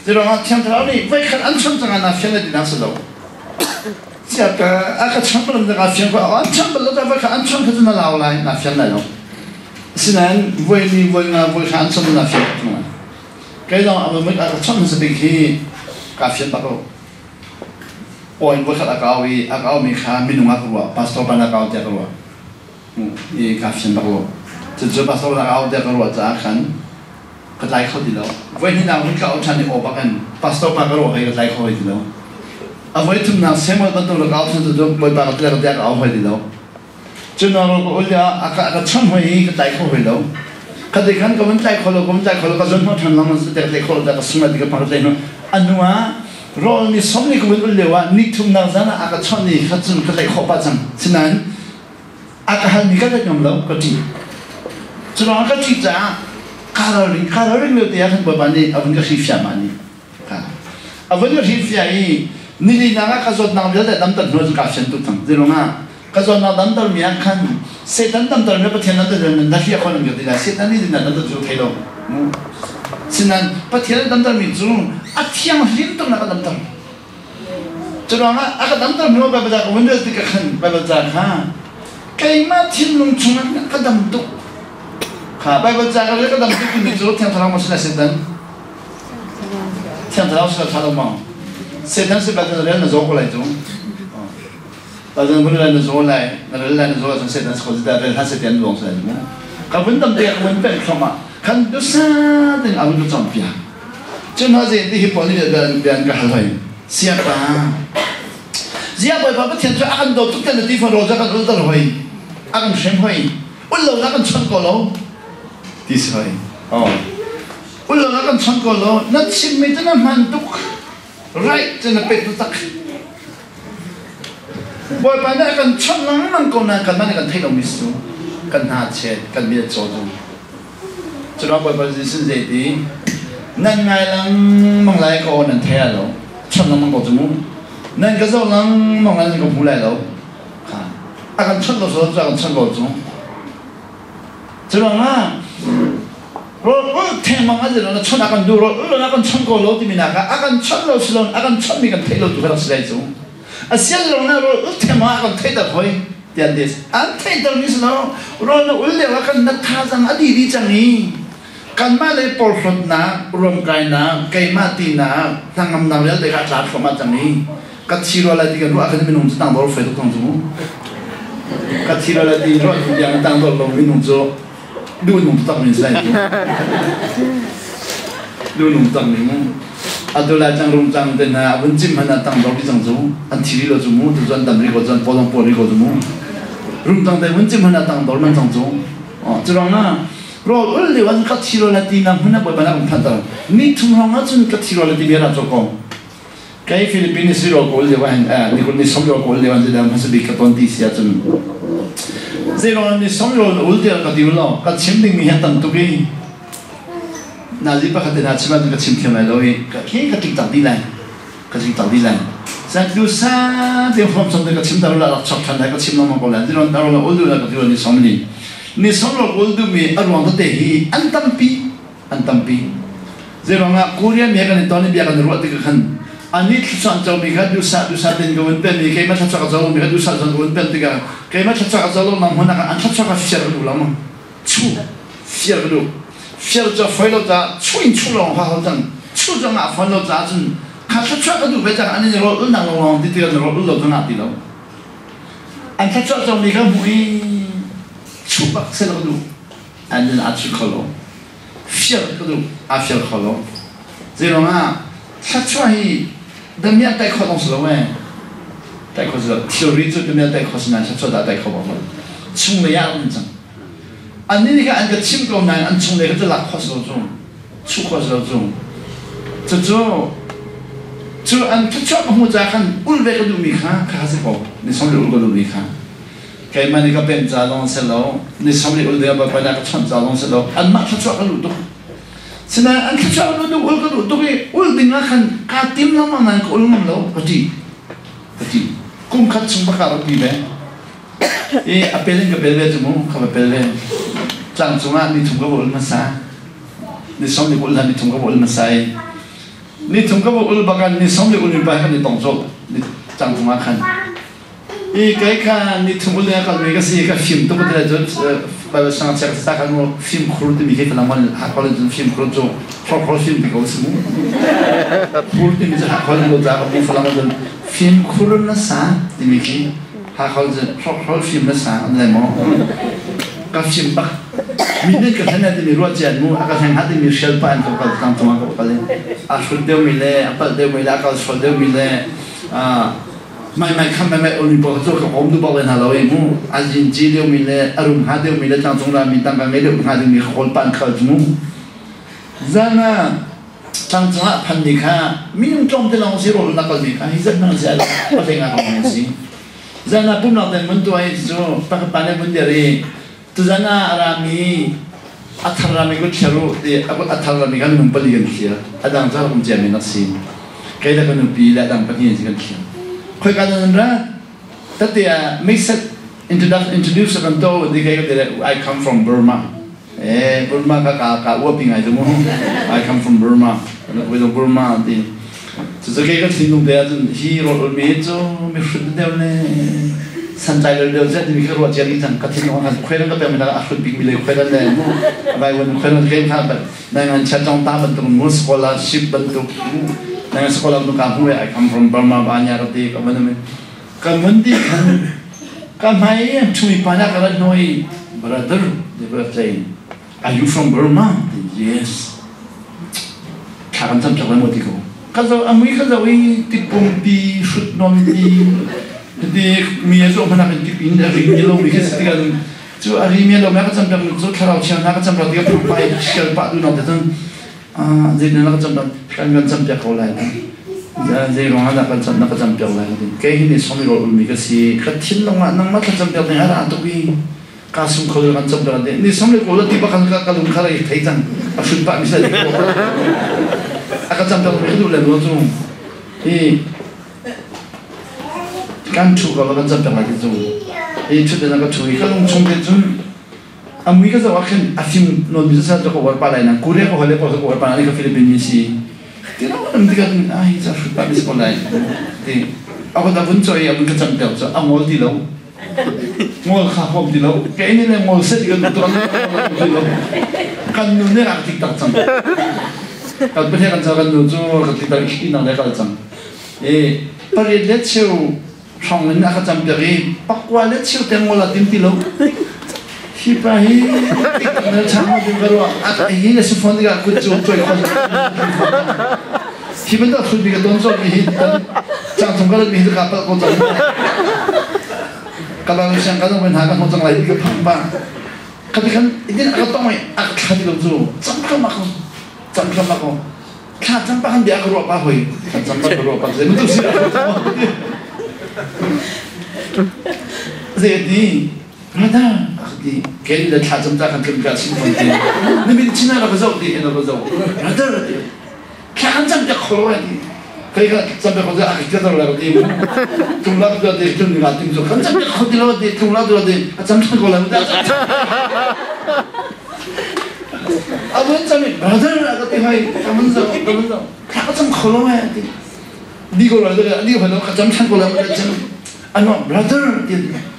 Curuangah Thiang Thlarau nih voikhat an chawnh cangah naa fian lai ti si lo. Siaka a ka chawnh bal lo fian ko an chawnh bal lo voikhat an chawnh kha cu na lau lai naa fian lai lo. Asinain voi ni voi nga voi kha an chawnh na fian tuk lai. Kei zong a ka chawnh hmasa bik hi kaa fian bak lo. Aw in voikhat a kau i a kau mi kha minung ah ka ruah pastor ban a kau tiah ka ruah. I kaa fian bak lo. Cucu pastor ban a kau tiah ka ruah caah khan ka tlai kho ti lo. Voi hnihnak hun ka auh ṭhan i aw bak in pastor pa ka ruah hoi ka tlai kho hoi ti lo. A voi thumnak Samuel bantuk rak auh ṭhan cu Bawipa ka tlek tiah ka au hoi ti lo. Cun ro ka ul ah a ka chawnh hoi i ka tlai kho hoi lo. Kha te khan ka vun tlai kho lo, ka vun tlai kho lo, ka zon hnawh ṭhan lang man te ka tlai kho lo, ka sung lai ti ka pang ka tlai hnu. A hnu ah rawl ni som ni ka vun ul lio ah ni thumnak zan ah a ka chawnh i kha cun ka tlaih khawh pah cang. Sinain a ka halmi ka let ngam lo ka ṭih cu ruangah ka ṭih caah kaa ralring kaa ralring lio te ah khan Bawipa nih a vun ka hrifiah mah nih a vun ka hrifiah i Nili nak ah ka zawtnak vialte damter hnu cu kaa fian tuk cang. Zeiruangah ka zawtnak damter mi ah khan Satan damter mi Pathian damter mi na hliah khawh nan ti lai. Satan nih na damter cu thei lo. Sinain Pathian damter mi cu a thianghlim tuk na ka damter. Curuangah a ka damter hnu Baibal ca ka vun rel tikah khan Baibal ca kha keimah thinlung chungah ka dam tuk. Kha Baibal ca ka rel ka dam tuk timi cu Thiang Thlarau maw si lai Satan? Thiang Thlarau si ṭha lo maw? Satan si bal rel na zaw ko lai cu. Tazan vun rel na zaw lai, na rel lai na zaw ahcun Satan si ko zita rel hlah seh ti an luang sai mu. Ka vun tam te ka vun peng thluahmah. Khan dusa ting a vun ka cawnpiak. Cun ha zei ti hi pawl nih bia an ka hal hoi. Siapa. Zia Bawipa Pathian cu a kan dawt tuk tan na ti fawn ro kan ul tar hoi. A kan hrem hoi. Ul lo na kan chawnh ko lo. Ti si hoi. Oh. Ullo na kan chawnh ko law na chimmi cu na hman tuk right cu na pek tak. Bawipa nih a kan chawnh lengmang ko nain kanmah nih kan theih lomi si cu kan hna chet kan mit a caw cu. Curuang Bawipa Jesuh zei ti nan ngai lengmang lai ka aw nan thei lai lo chawnh lengmang ko cu mu nan ka zoh lengmang lai nan ka hmu lai lo kha a kan chawnh lo so cu a kan chawnh ko cu. Curuangah rawl ulh thengmang a zin na chawnh a kan duh rawl ulh a kan chawnh ko lo timi nak ah a kan chawnh lo si lo a kan chawnhmi kan theih lo tu kha rak si lai cu. A sian lo na rawl ulh thengmang a kan theihter hoi tiah an ti. An theihter mi si lo rawl na ul lio ah kan na thazang a dih dih cang i kanmah le porhlawtnak, ruamkainak, keimah tinak, hnangamnak vialte kha a tla thluahmah cang i ka thi rua lai ti kan ruah khan minung cu tangdor fai tuk thong cu ka thi rua lai ti ruah hnu tiang tangdor lo minung cu duh nung tak min sai duh nung tak mi mu atu lai cang rum cang te hna abun chim hana tangdor bi cang cu an thi ri lo cu mu tu cu an dam ri ko cu an polong pol ri ko cu mu rum cang te bun chim hana tangdor man cang cu cu rang na rawl ul lio an ka thi rua lai ti na hmun a bawipa na um phan tar ni thum hrawng ah cun ka thi rua lai ti bia ra cho ko Kei Philippines si ro kawl lio ahhin nikul ni som ro kawl lio an zidang hmasa bik ka ton ti si ahcun zeiruang ni som ro na ul tiah ka ti lo ka chim ding mi hi tam tuk i nazi pakhat te hna chim ahcun ka chim thiam lai lo i ka khi ka tik tak dih lai ka tik tak dih lai san tu sa te from som te ka chim tar la rak chok than lai ka chim lengmang ko lai ziron tar la ul du la ka ti ni som ni ni som ro ul du mi a ruang te hi an tampi an tampi. Zeiruangah Korea mi he kan i ton i bia kan i ruah tikah khan anih thluachuah an comi kha duhsah duhsah tein ka vun pen i keimah thluachuah ka co lomi kha duhsah duhsah ka vun pen tikah keimah thluachuah ka co lonak hmun ah an thluachuah kha fiar ka duh lo ma chu fiar ka duh fiar cu a foi lo caah chu in chu lawng kha ho cang chu cu ngah fawn lo caah cun kha thluachuah ka duh ve cang an i rawl ulnak lawng ti tikah na rawl ul lo cu ngah ti lo an thluachuah comi kha hmuh i chu bak seh lo duh an in aa chu kho lo fial ka duh aa fial kho lo zeiruangah thluachuah hi damiah tai kho dong si lo ee tai kho si lo thilri cu damiah tai kho si nain thluachuah dah tai kho bak lo chunglei ah um cang annih nih khan an ka chim ko nain an chunglei kha cu lak khawh si lo cu chuh khawh si lo cu cucu cu an thluachuah ka hmuh caah khan ul ve ka duhmi kha kha si ko ni som le ul ka duhmi kha Keimah nih ka pemh ca zong si lo, ni 30 ul ding Bawipa nih a ka chawnh ca zong si lo, anmah thluachuah ka luh tuk. Sinain an thluachuah ka luh tuk, ul ka duh tuk i ul ding ah khan kaa tim lengmang nain ka ul ngam lo, ka ṭih. Ka ṭih. Kum khat chung bak ah rak ti ve. I a pel in ka pel ve cu mu, ka va pel ve. Tlang cungah ni thum ka va ul hmasa. Ni 30 ul hlan ni thum ka va ul hmasa i ni thum ka va ul bak ah ni 30 ul mi pa khan ni tong colh ni tlang cungah khan. I kei kha ni thum ul a kalmi ka si ka fim tuk te cun bal sang chek ta kan mu fimkhur timi khi falam on hakol cun fimkhur cu hrokhrol fim ti ko si mu khur timi cu hakol lo ta ka mu falam cun fimkhur na sa timi khi hakol cun hrokhrol fim na sa an lai mo ka fim bak mi nih ka thlen timi ruah cian mu a ka hleng ha timi hrial pa an ko kal tang tang ka kal a hrut deuh mi le a palh deuh mi le a kal sual deuh mi le Mai mai kham mai mai ol mi pawl cu ka om du bak le hna lo i mu a zin ci deuh mi le a rum hnga deuh mi le tlangcung ra mi tangka ngei deuh hnga ding mi khawl pan khal cu mu zan ah tlangcung ah phan mi kha minung tlawm te lawng si rawl na kal mi kha hi zat hmang si a pahleng ah kong si zan ah pumnak den mun tuai cu pakhat pa ne mun der i tuzan ah a ra mi a thar ra mi ku thliar u ti a thar ra mi kha minung pali kan thliar a dang cu kum cia mi nak si. Kei le ka nupi le dang pahnih in kan thiam. Khoi ka nan ra? Tate ah mixed introduce kan to di kei ka I come from Burma. Eh Burma ka ka ka uapi ngai tu mu. I come from Burma. We the Burma ti. Cucu kei ka thinlung te ahcun hi rawl mi cu mi hrut deuh le santlai lo deuh zet mi kha ruah cia dih cang ka thinlung ah khuai ka pek mi a hrut bik mi le khuai le mu vai wan khuai ke kha ban nai ngan cha chong ta bantuk mu scholarship bantuk nai ngan scholar nu ka hu I come from Burma ba nya ka ti ka ban me ka mun di khan ka mai thui pa na ka rat noi brother the brother Are you from Burma? Yes. Thla kan cam cak lai maw ti ko. Ka zo a mui ka zo i tipumpi hrut non ti ti mi a zo hmana kan tip in a ring mi lo mi khi si kan cu a ri mi lo ma ka cam piak cu thlarau thiang na ka cam ra ti ka phang pai sial pa du na te cun zei na ka cam kan kan cam piak ko lai zei ruang ah dah kan cam na ka cam piak lai kei hi ni som ro mi ka si ka thin long ah nang ma thlacam piak ding a ra tuk i ka sung kho kan cam kan ni som le ko la ti ba kan ka lung kha lai thei cang a shun pa mi sa ko a ka cam tak mi du le no chu hi kan thu ko kan cam tak lai chu hi chu te na ka thu hi ka lung chung te chun amui ka zawa khin a fim non mi sa ko war pa lai na Korea ko hale ko ko war pa na ka Philippines mi si ti no nam ti ka a hi cha shun pa mi ko lai ti a ko da bun choi a bun ka cam tel chu a ngol ti lo Ngol kha huam ti lo. Kei nih le ngol set kan tuan ti lo. Kan nu nih rak tik tak cang. Kan pahnih kan kan nu cu kan tik tak i nang le kal cang. E pariat le cheu hrawng in a ka cam piak i pakua le cheu te ngol a tim ti lo. Hi pa hi tik tak na chang ma din ka ruah. A hi le sifon tikah kut cu choi khon. Hi bantuk thul mi ka ton zawt mi hi cang chung ka rat mi hi ka palh ko cang. Ka bang siang ka dong hna ka hmu cang lai ti ka phang ba. Ka ti khan idin ka tong i a ka thla ti lo cu cam thlam ako cam thlam ako thla cam pa kan bia ka ruah pa hoi thla cam pa ka ruah pa zei bantuk si zei ti Brother ti ken le thla cam ta kan tlum ka chin ton ti na min chin ah ka zoh ti en ka zoh brother ti thla kan cam piak kho lo ti kai ka cam piak kho a ka tar la ti tung la tu ti tung la ting chu kan cam piak kho ti lo ti tung la tu ti a cam than ko la a vun cam brother ka ti hai ka mun zo ka mun zo thla ka cam kho lo ti di ko la di ko ka cam than ko la cam ano brother ti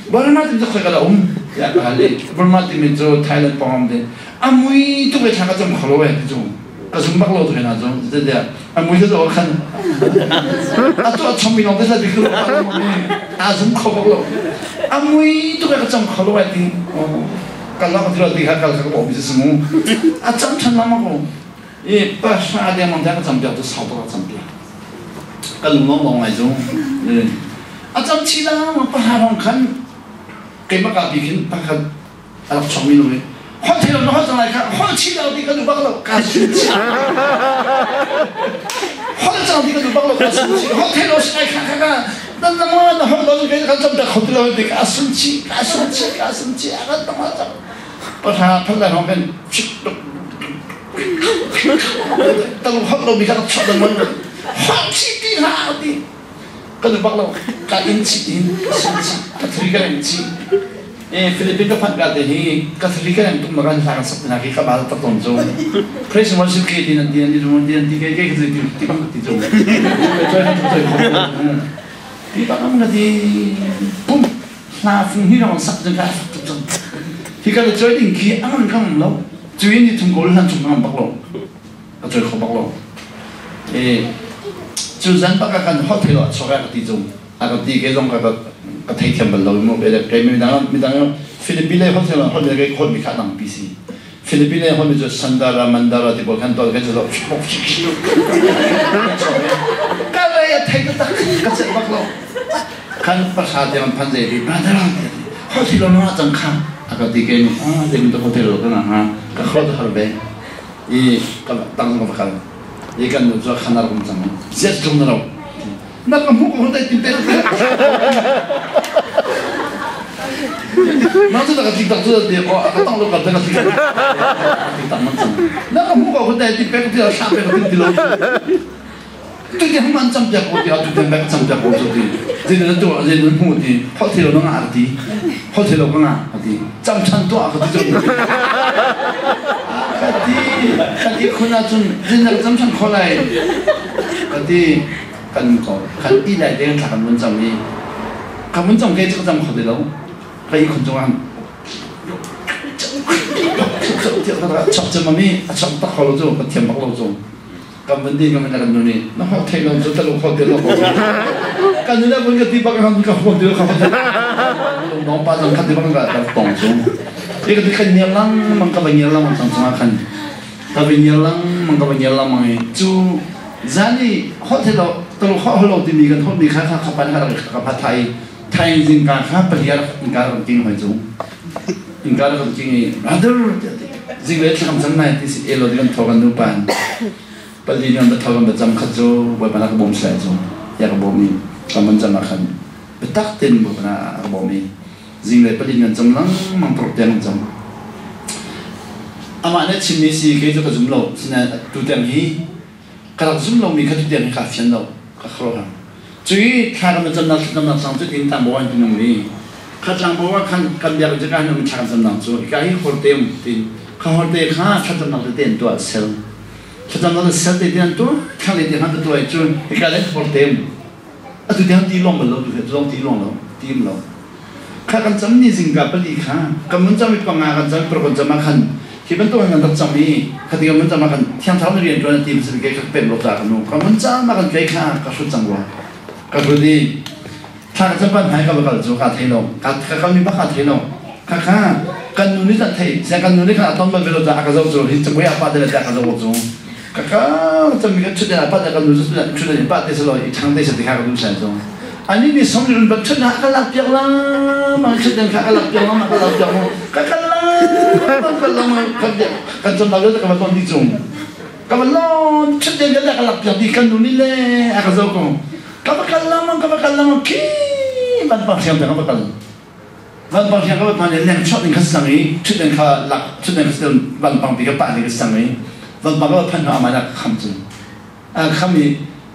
Burma ti cu khoi ka la um tiah ka hal i Burma timi cu Thailand pawngam te a mui tuk i thla ka cam kho lo eh ti cu ka zum bak lo tu hna cu tiah a mui ka zoh khan a tu a chom mi lawng te sa bik a zum kho bak lo a mui tuk i ka cam kho lo eh ti kal la ka ti lo ti kha kal kha ka bawh mi si mu a cam than lama ko i pahra dengmang tiang ka cam piak cu sau tuk ka cam piak ka lung lawng lawng ngai cu a cam chi lang pahra rong khan keimah ka bi khin pakhat a rak chong mi nu hi holh thei lo na holh cang lai kha holh chi lo ti ka duh bak lo ka sun chi holh cang ti ka duh bak lo ka sun chi holh thei lo si lai kha kha ka nan na ma na holh lo ke kan cam ta kho ti lo ti ka sun chi ka sun chi ka sun chi a kan tong cam pahra phal la rong kan chik Talung holh lomi kha ka chuah lengmang. Holh chih ti hlah ti. Ka nu bak lo. Ka in chih in ka sin chih. Ka thri ka reng chih. E Philippine ka phanh ka te hi ka thri ka reng tuk ma kan hla kan sak na ki ka bal tak ton cu. Praise and worship ke ti nan ti nan ti ti nan ti ke ke ti ti ti bang ti cu. Choi han choi kho. Ti bang am na ti pum hla fung hi rong sak jang ka sak tuk cang. Hi ka le choi ding khi ang kang lo. Cui ni thum kawl hlan chung ngam bak lo ka choi kho bak lo e cu zan bak kan hot thei lo chok ka ti chung a ka ti ke zong ka ka thei thiam bal lo mu be ke mi dang mi dang Philippine le hot thei lo hot le ke hot mi kha dang PC Philippine le hot mi chu Sandara Mandara ti bol khan tol ke chu ka le ya thei ta ka che bak lo kan pasha te man phan je bi brother hot thei lo na chang kha a ka ti ke ni a te mi to hotel lo ka na ha ka khot har be i ka tang ka kal i kan nu chu khanar kum chang zet tum na lo na ka mu ko dai tin pe na chu ka tik tak chu de ko ka tang lo ka ka tik tik tak man chang na ka mu ko dai tin pe ko ti sha pe ko tin ti lo. Tu ti hman cam piak ko ti atu tiang back cam piak ko cu ti. Zei na tuah zei na hmu ti. Holh thei lo na ngah ti. Holh thei lo ka ngah ti. Cam than tuah ka ti cu. Ka ti ka ti khun ahcun zei na cam than kho lai. Ka ti kan ko kan ti lai te thla kan mun cam i ka mun cam ke cu ka cam kho ti lo. Ka i khun cungah chok cam ami a chok tak kho lo cu ka thiam bak lo cu. Kan vun ti kan kan nu nih na holh theih lo cu talu kho ti lo kan nu nih vun ka ti bak kan ka huam ti lo kha nong pa zong khat ti bak ka ka tong cu i ka ti kan nial lang mang ka va nial lang mang cang khan ka va nial lang mang ka va nial lang mang i cu zani holh thei lo talu kho lo timi kan holh mi kha kha kha pan kha ka pha thai thai zing ka kha paliar in ka ram ting hoi cu in ka ram ting i brother zing le thlakam cam nai ti si elo ti kan tho kan nu pan pali nan ba tho kan ba cam khat cu bawipa na ka bawm sai cu ya ka bawm i kan man cam ah khan biatak ten bawipa na ka bawm i zing le pali nan cam lang mang paruk tiang kan cam amah nih chimmi si kei cu ka zum lo sinain tu tiang hi ka rak zum lomi kha tu tiang hi kaa fian lo ka khuaruahhar cu i thla kan camnak thlacamnak sang cu tin tlang bawa in tinung mi kha tlang bawa khan kan biak in ka hin thla kan camnak cu ka hi horte um tin kha horte kha thlacamnak tete an tuah sel thlacamnak te sel te te an tuah thla le te khan tuah cu ka le horte um atu tiang ti long bal lo tu he long ti long lo ti lo kha kan cam ni zingka pali kha kan mun cam i panga kan cam par kan cam ah khan hi bantuk in kan rak cam i khati kan mun cam ah khan thiang thlarau na rian ṭuan ti si ke ka pem lo ta kanu kan mun cam ah kan kei kha ka hrut cang rua ka hrut i thla ka cam pan hai ka va kal cu ka thei lo ka ka kal mi bak ka thei lo kha kha kan nu nih kan thei siang kan nu nih khan a ton bal ve lo ca a ka zo cu hi cangui a pa te le ka zo cu ka ka cam mi ka chut pa te kan nu cu chut pa te selo i thang te se te kha ka du sai cu ani nih som run bat chut na ka lak piak la ma chut den kha ka lak piak la ma ka lak piak ma ka ka la ka la ma ka kan chon la ka ba ton di chung ka ba lon chut den ka ka lak piak di kan nu ni le a ka zo ko ka ba kal la ma ka ba kal la ma ki ban pa siam ka ba kal van pang siang ka ba phan leng chot in kha sang i chut den kha lak chut den kha van pang pi ka pa ni ka sang i van pang ka ba phan ma na kham chu a kham i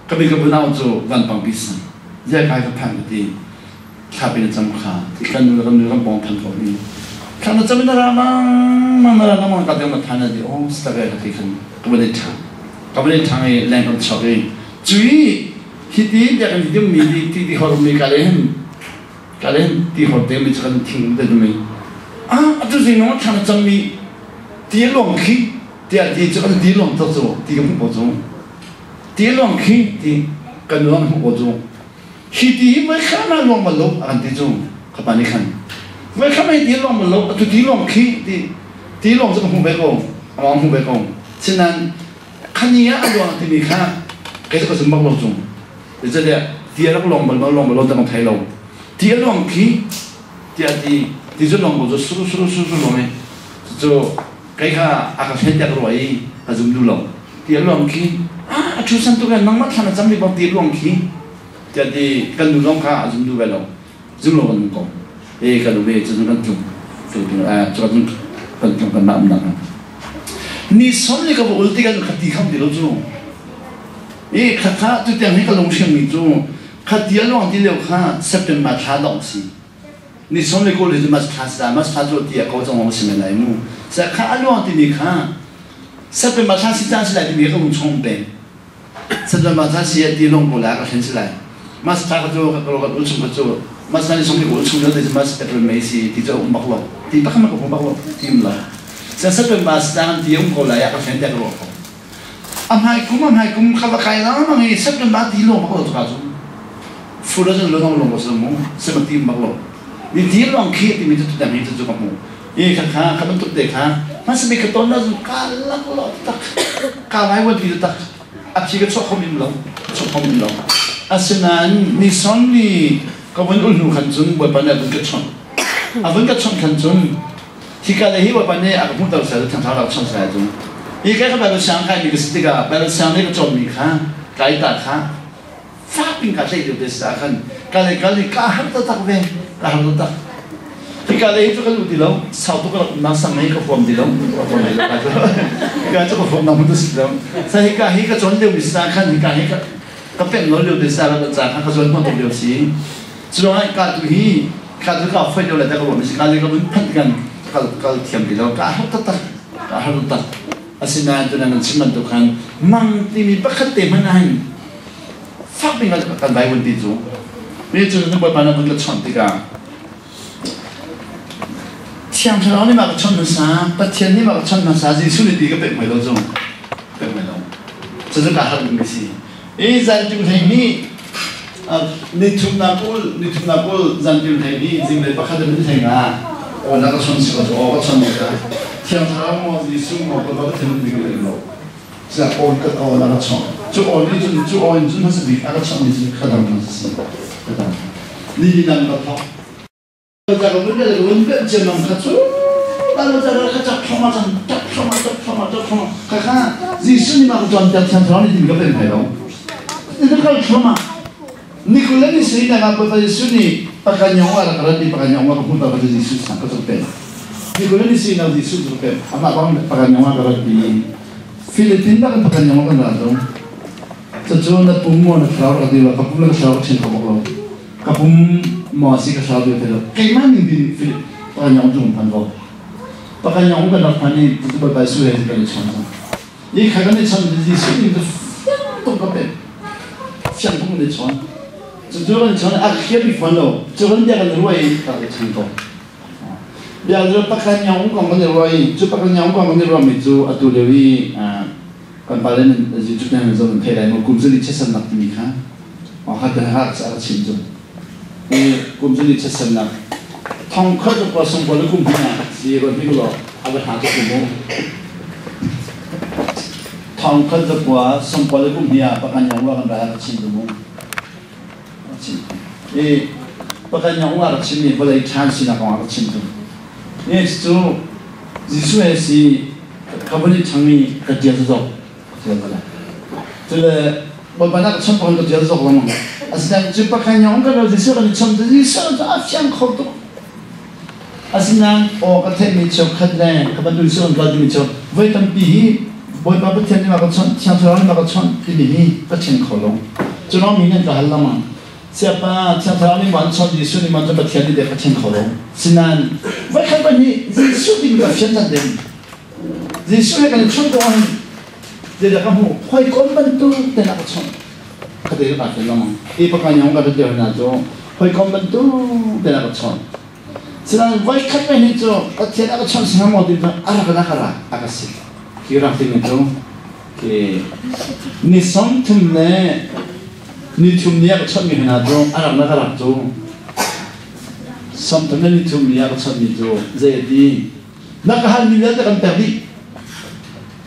ka bi ka bunau cu vanpang bi sang zia kai ka phan ka ti thla pin cam kha ti kan nu kan nu kan bong phan ko ni thla na cam na ra mang mang na ra mang ka deng na than na di oh sta ka ti khan ka ba tha ka ba thang i leng kan chok i cui hi ti biak in dim mi ti ti ti hor mi ka le hin ka le hin ti hor te mi kan thing te mi ah atu zing nong thla na cam mi ti luang khi tiah ti cu kan ti lawng to cu ti ka hmuh ko cu ti lawng khi ti kan lawng hmuh ko cu hi ti hi voi kha na luang bal lo a kan ti cu ka pa nih khan voi kha mei ti luang bal lo atu ti lawng khi ti ti lawng cu ka hmuh ve ko amah hmuh ve ko sinain khani ah a luang timi kha kei cu ka zum bak lo cung zeicahtiah ti a rak luang bal lo luang bal lo ti ka thei lo ti a luang khi tiah ti ti cu luang ko cu suru suru suru suru luang i cucu kei kha a ka hlen tiah ka ruah i ka zum duh lo ti a luang khi a thu san tuk nangmah thlan a cam bik bang ti a luang khi tiah ti kan nu zong kha a zum duh ve lo zum lo kan um ko e kan um e cu kan tlung cu kan kan tlung kan mah umnak ni som ni ka va ul ti kan kha ti kham ti lo cu e kha kha tu tiang hi ka lung hriang mi cu kha ti a luang ti lio kha September thla dong si ni som le kawl hi cu mas thla sa mas thla cu ti a ko cang si men lai mu sa kha a luang timi kha September thla si cang si lai timi ka hung chong peng September thla si a ti long ko la ka thlen si lai mas thla ka cu ka ka ul chung ka cu mas thla ni som ni ul chung te mas April May si ti cu um bak lo ti bak ma ka hung bak lo ti um lo sa September si cang ti um ko lai a ka thlen te ka ruah ko a hmai kum a hmai kum kha va kai la mang i September ti lo bak lo ka cu fur a lo long lo sa mu se ma ti bak lo ni ti long khi ti mi tu dang hi cu ka mu i kha kha kha bantuk te kha hmasa mi ka ton na zu ka lak lo tak ka vai wan ti tak a phi ka chok khom im lo chok khom im lo asinain ni son ni ka vun ul hnu khan cun bawipa nih a vun ka chawnh a vun ka chawnh khan cun Hika le hi Bawipa nih a ka hmuhter seh Thiang Thlarau chawnh seh cu. Hi kai kha Bible siang kai mi ka si tikah Bible siang nih ka cawnmi kha kai ta kha fak in ka tlaih lio te si ah khan ka le kal i ka har taktak ve ka har taktak. Hika le hi cu ka luh ti lo sau tuk ka rak umnak sang hi ka huam ti lo ka huam ti lo ka cu ka huam nak hmun si lo. Sa hika hi ka cawn lio mi si ah khan hika hi ka Ka peng lo lio te sa ka ca kha ka zuan hma tuk lio si. Cu ah ka tu hi ka tu ka foi lio le ta ka ruah mi si ka le ka vun phanh kan kal kal thiam ti lo ka har taktak ka har taktak. Asinain tunan nan chim bantuk khan mang timi pakhat te hmanh ah hin fak bing kan vai vun ti cu. Mi cu na bawipa na vun ka chawnh tikah Thiang Thlarau nih mah ka chawnh hmasa, Pathian nih mah ka chawnh hmasa, Jesuh nih ti ka pek mai lo cu. Pek mai lo. Cucu ka har dingmi si. I zantim 12 nithumnak ul nithumnak ul zantim 12 zinglei pakhat in hlei nga aw na ka chawnh si ko cu aw ka chawnh ka Thiang Thlarau maw Jesuh maw ka Pathian nih ka pek lo. Siah aw ka aw na ka chawnh. Cu aw nih cun cu aw in cun hmasa bik a ka chawnh mi cu ka dam na si. Ka dam. Ni ni dang ka thawk. Jesuh nih mah ka cawnpiak thiang thlarau nih tin ka pen hlei lo. Ni kal thluahmah. Nikul le ni sarih nak ah Bawipa Jesuh nih pakanyong ah rak rat i pakanyong ah ka hmuh ta ka Jesuh sang ka cung pen. Nikul le ni sarih nak Jesuh cu ka pen. Amah bang pakanyong ah ka rat i Philippine bak in pakanyong ah kan ra zong. Cucu na pum maw na thlarau rak ti lo, ka pum le ka thlarau ka ṭhen kho bak lo. Ka pum maw si ka thlarau ti lo. Keimah ning din Philip pakanyong cung phan ko. Pakanyong kan rak phan i cucu Bawipa Jesuh he kan i chawn cang. Ni kha kan i chawn Jesuh ning cu fiang tuk ka pek. Fiang tuk kan i chawn. Cucu kan i chawn a khiar bik fawn lo. Cu kan bia kan i ruah i ka i chan ko. Bia cu pakanyong kong kan i ruah i cu pakanyong kong kan i ruahmi cu atu lio i kan pale nan YouTube nan zoh nan thei lai maw kum zali chiatsernak timi kha ha te ha a chim cu i kum zali chiatsernak thong khat le kua sung kua le kum hnih ah si ruat hnik law a va hla tuk mu thong khat le kua sung kua le kum hnih ah pakan yong wa kan rai a chim tu mu chim i pakan yong wa rak chim mi vawlei ṭhan sinak kong a rak chim tu ni cu Jesuh he si ka vun i chang i ka ṭial zok ka ṭial bala cule Bawipa nak cham pakhan ka ṭial zok lengmang asinain cu pakhan yong ka lo Jesuh kan i cham cu Jesuh cu a fiang kho tuk asinain aw ka theihmi cheukhat le ka bantu Jesuh kan kal timi cu voi tampi hi Bawipa Pathian nih ma ka chawnh Thiang Thlarau nih ma ka chawnh timi hi ka ṭhen kho lo cu lawng mi nih an ka hal lengmang Siapa Thiang Thlarau nih maw an chawnh Jesuh nih maw cu Pathian nih dek a ṭhen kho lo. Sinain voikhat pahnih Jesuh timi ka fian ṭhan ding. Jesuh he kan i chawnh ko ahhin zeidah ka hmuh hawikom bantuk ten a ka chawnh. Ka te ka fian lengmang. I pakan yong ka rat lio hna cu hawikom bantuk ten a ka chawnh. Sinain voikhat pahnih cu Pathian a ka chawnh si hnga maw ti cu a rak na ka rak a ka si. Khi rak timi cu khi ni 30 le nithum ni a ka chawnhmi hna cu a rak na ka rak cu 30 le nithum ni a ka chawnhmi cu zei a ti na ka halmi vialte kan pek dih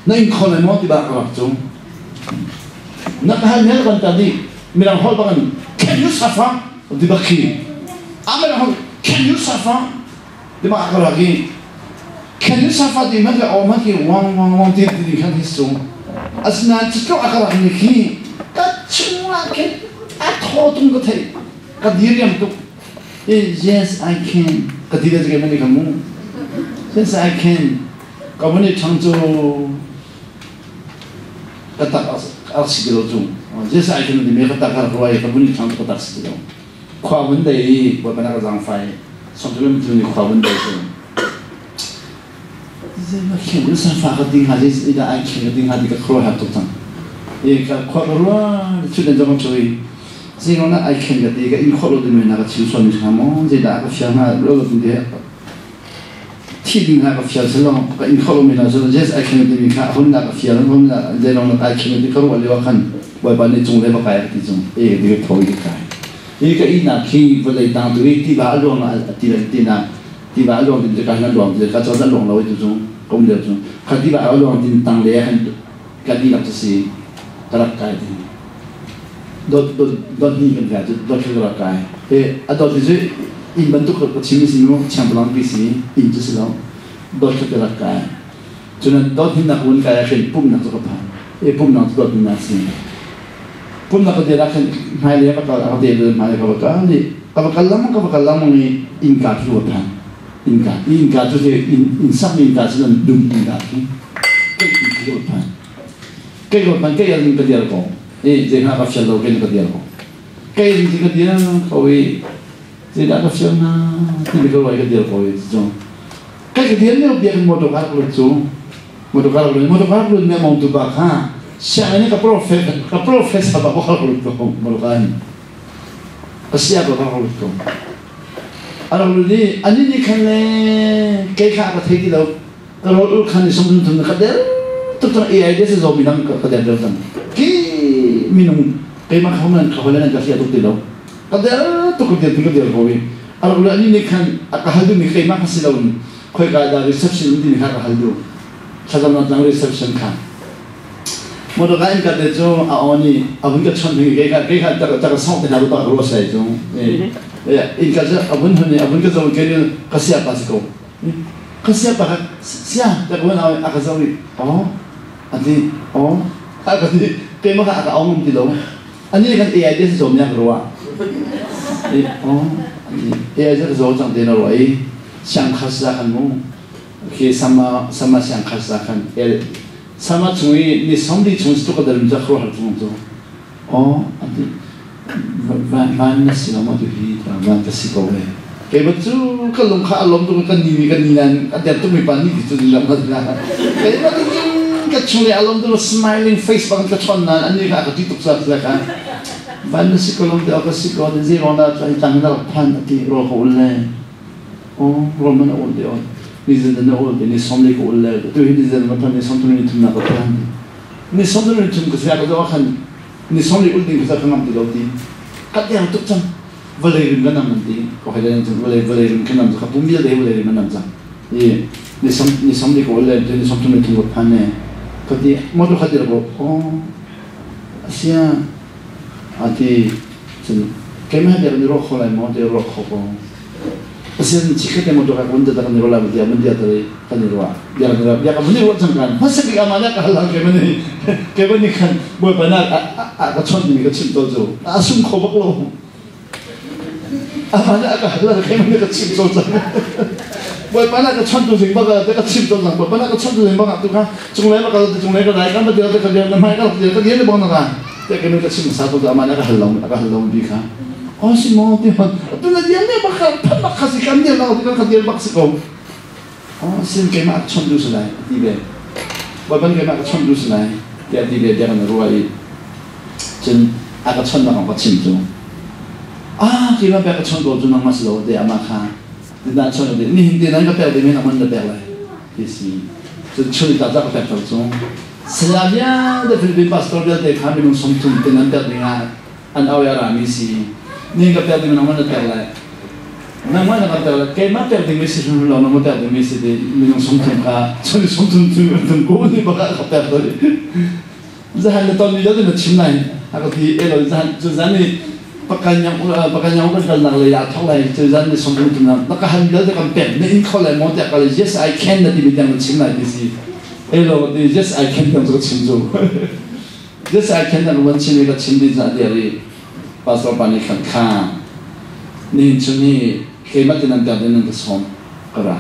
na in kho lai maw ti ba ka rak cu na ka halmi vialte kan pek dih mirang holh bak in can you suffer ti bak khi amirang holh can you suffer ti bak ka rak i can you suffer ti man le aw man khi wang wang wang ti ti khan hi sung asinain cutluk a ka rak mi khi ka chungah khin a thaw tung ka theih ka diriam tuk yes I can ka ti le ke mani ka mu yes I can ka mun i thang cu ka tak a si ti lo cung yes I can ti me ka tak a ruai ka mun i thang cu ka tak si ti lo khua vun dei i bawipa na ka zaangfai sawmtulem tu nih khua vun dei cu Zei safa ka ding hnga zei dah ai kheng ka ding hnga ti ka khuaruah har tuk cang. I ka khua ka ruah chut in zong chui zei rong dah ai kheng ka ti ka in khawh lo ding na ka chim sual mi hnga maw zei dah ka fial hnga lo lo ti thi ding hnga ka fial selo ka in khawh lo mi na so yes ai kheng ti mi kha hun na ka fial hun na zei rong dah ai kheng ti ka ruah lio khan bawipa nih cung le ba kai ka ti cung e ti ka tho i ka kai i ka ihnak khi vawlei tang tu i tiva a luang ti ti na tiva a luang tin ka na luang ti ka cun a luang lo i tu cu ka um lio cu kha tiva a luang tin tang le khan ka dihlak cu si ka rak kai ti dot dot dot ni kan kai dot ka rak kai e a dot ti cu inn bantuk ka chim si mu chiangpalang pi si inn cu si lo dot ka rak kai cun dot hin nak vun kai ah khin pumnak cu ka phan e pumnak cu dot nak si pumnak ka dir ah khin hmailei ka kal a te hmailei ka va kal i ka va kal lengmang ka va kal lengmang i innka cu va phan innka innka cu inn inn sakmi innka cu nan dum innka khi kei ki va phan kei va phan kei an ka dir ko. I zei hna ka fial lo ken ka dir ko. Kei in ka dir ko i zeidah ka fial na ti ka roi ka dir ko i cu. Kai ka dir lio biakinn motor car lut cu motor car lut motor car lut ne mong tu ba kha sianginn ka prophet ka professor ba ka lut ko motor car ni ka sia ko ka lut ko a rak lut i ani ni khan le kei kha ka thei ti lo ka rol ul khan ni sum thum ka der tuk cang AI de se zo mi dang ka der der cang ki minung keimah kha man ka holen ka sia tuk ti lo ka der tuk ka der ka der ko i a rak lut ani nih khan a ka hal duhmi keimah kha si lo in khoika dah reception um timi kha ka hal duh thlacamnak tlang reception kha motor ka in ka te cu a on i a vun ka chawnh ding kei kha kei kha tak tak song te hna ta ka ruah sai cu in ka a vun hun i a vun ka zo kei ka sia pa si ko ka sia pa ka sia ta ka vun a ka zo i oh ati oh a ka ti keimah kha a ka ong ti lo ani kan AI te zawm nya ka ruah i oh AI te zaw cang te na ruah i siang khas za khan mu khi sama sama siang khas za khan el sama chung i ni somli chung tu ka darim za khro har chung chu oh ati van van na si lo ma tu hi ta van ka si ko ve ke ba chu ka lung kha alom tu kan ni ni kan ni nan a der tu mi pa ni ti chu lam na ke ba tu ka chung le alom tu smiling face bang ka chon nan ani kha ka ti tuk sa la ka van na si ko lom te ka si ko de zero na chu tang na phan ati ro ko le o ro man ol de on ni zan na ol de ni som le ko ol le tu hi ni zan ma than ni som tu ni thum na ka phan ni som tu ni thum ka sia ka zo khan ni som le ul ding ka ngam ti lo ti ka der tuk chang vawlei rim kan nam an ti ko hai den cun vawlei vawlei rim kan nam ka pum vialte vawlei rim an nam cang i ni som ni som ni ko le ni som thum ni thum ko phan ne ka ti motor khat ko oh asia ati cun keimah biak ni ro kho lai maw te ro kho ko Asian chikhat te motor ka kun te kan ni ro lai ma dia man dia te kan ni ro biak ni ro biak ka ni ro chang kan hmasa bik ama na ka halang ke mani ke mani khan bawipa na a ka chon mi ka chim to cu a sum kho bak lo ama na ka halang ke mani ka chim to cang bawipa na ka chon tu zing bak te ka chim to cang bawipa na ka chon tu zing bak tu kha cung le ka cung le ka dai ka ma dia te ka dia na mai ka dia ka dia ne bang na ka te ke ka chim sa to ama na ka halang ka halang bi kha oh si mo ti hon tu na dia ne bak ka bak ka si kan dia na ka dia bak si ko Oh, sin keimah chawnh duh si lai a ti ve. Bawipa nih keimah ka chawnh duh si lai tiah a ti ve tiah kan ruah i cun a ka chawnhnak kong ka chim cu ah keimah pek ka chawnh ko cu nangmah si lo te amah kha tinah chawnh ti nihin te nan ka pek ding nangmah na pek lai ti si cun chun ta ka pek ter cu saya vialte Philippine pastor vialte kha minung 30 te nan pek ding ah an au ya rami si ni ka pek ding nangmah na pek lai nangmah na kan pek lai keimah pek ding mi si hrim lo nangmah pek ding mi si ti minung 30 kha chun 30 tu tum ko ni baka ka pek to zahan na ton mi na chim lai a ka ti elo zahan chu zan ni pakan yang pakan yang kan kal nak le ya thok lai chu zan ni 30 tum na ka han vialte kan pek na in kho lai mo te ka yes I can na ti mi dang chim lai ti si elo ti yes I can kan chu chim chu This I can na van chim i ka chim ding a dir i pastor pa nih khan kha nihin chun hi keimah ti nan pek ding nan ka sawm ka ra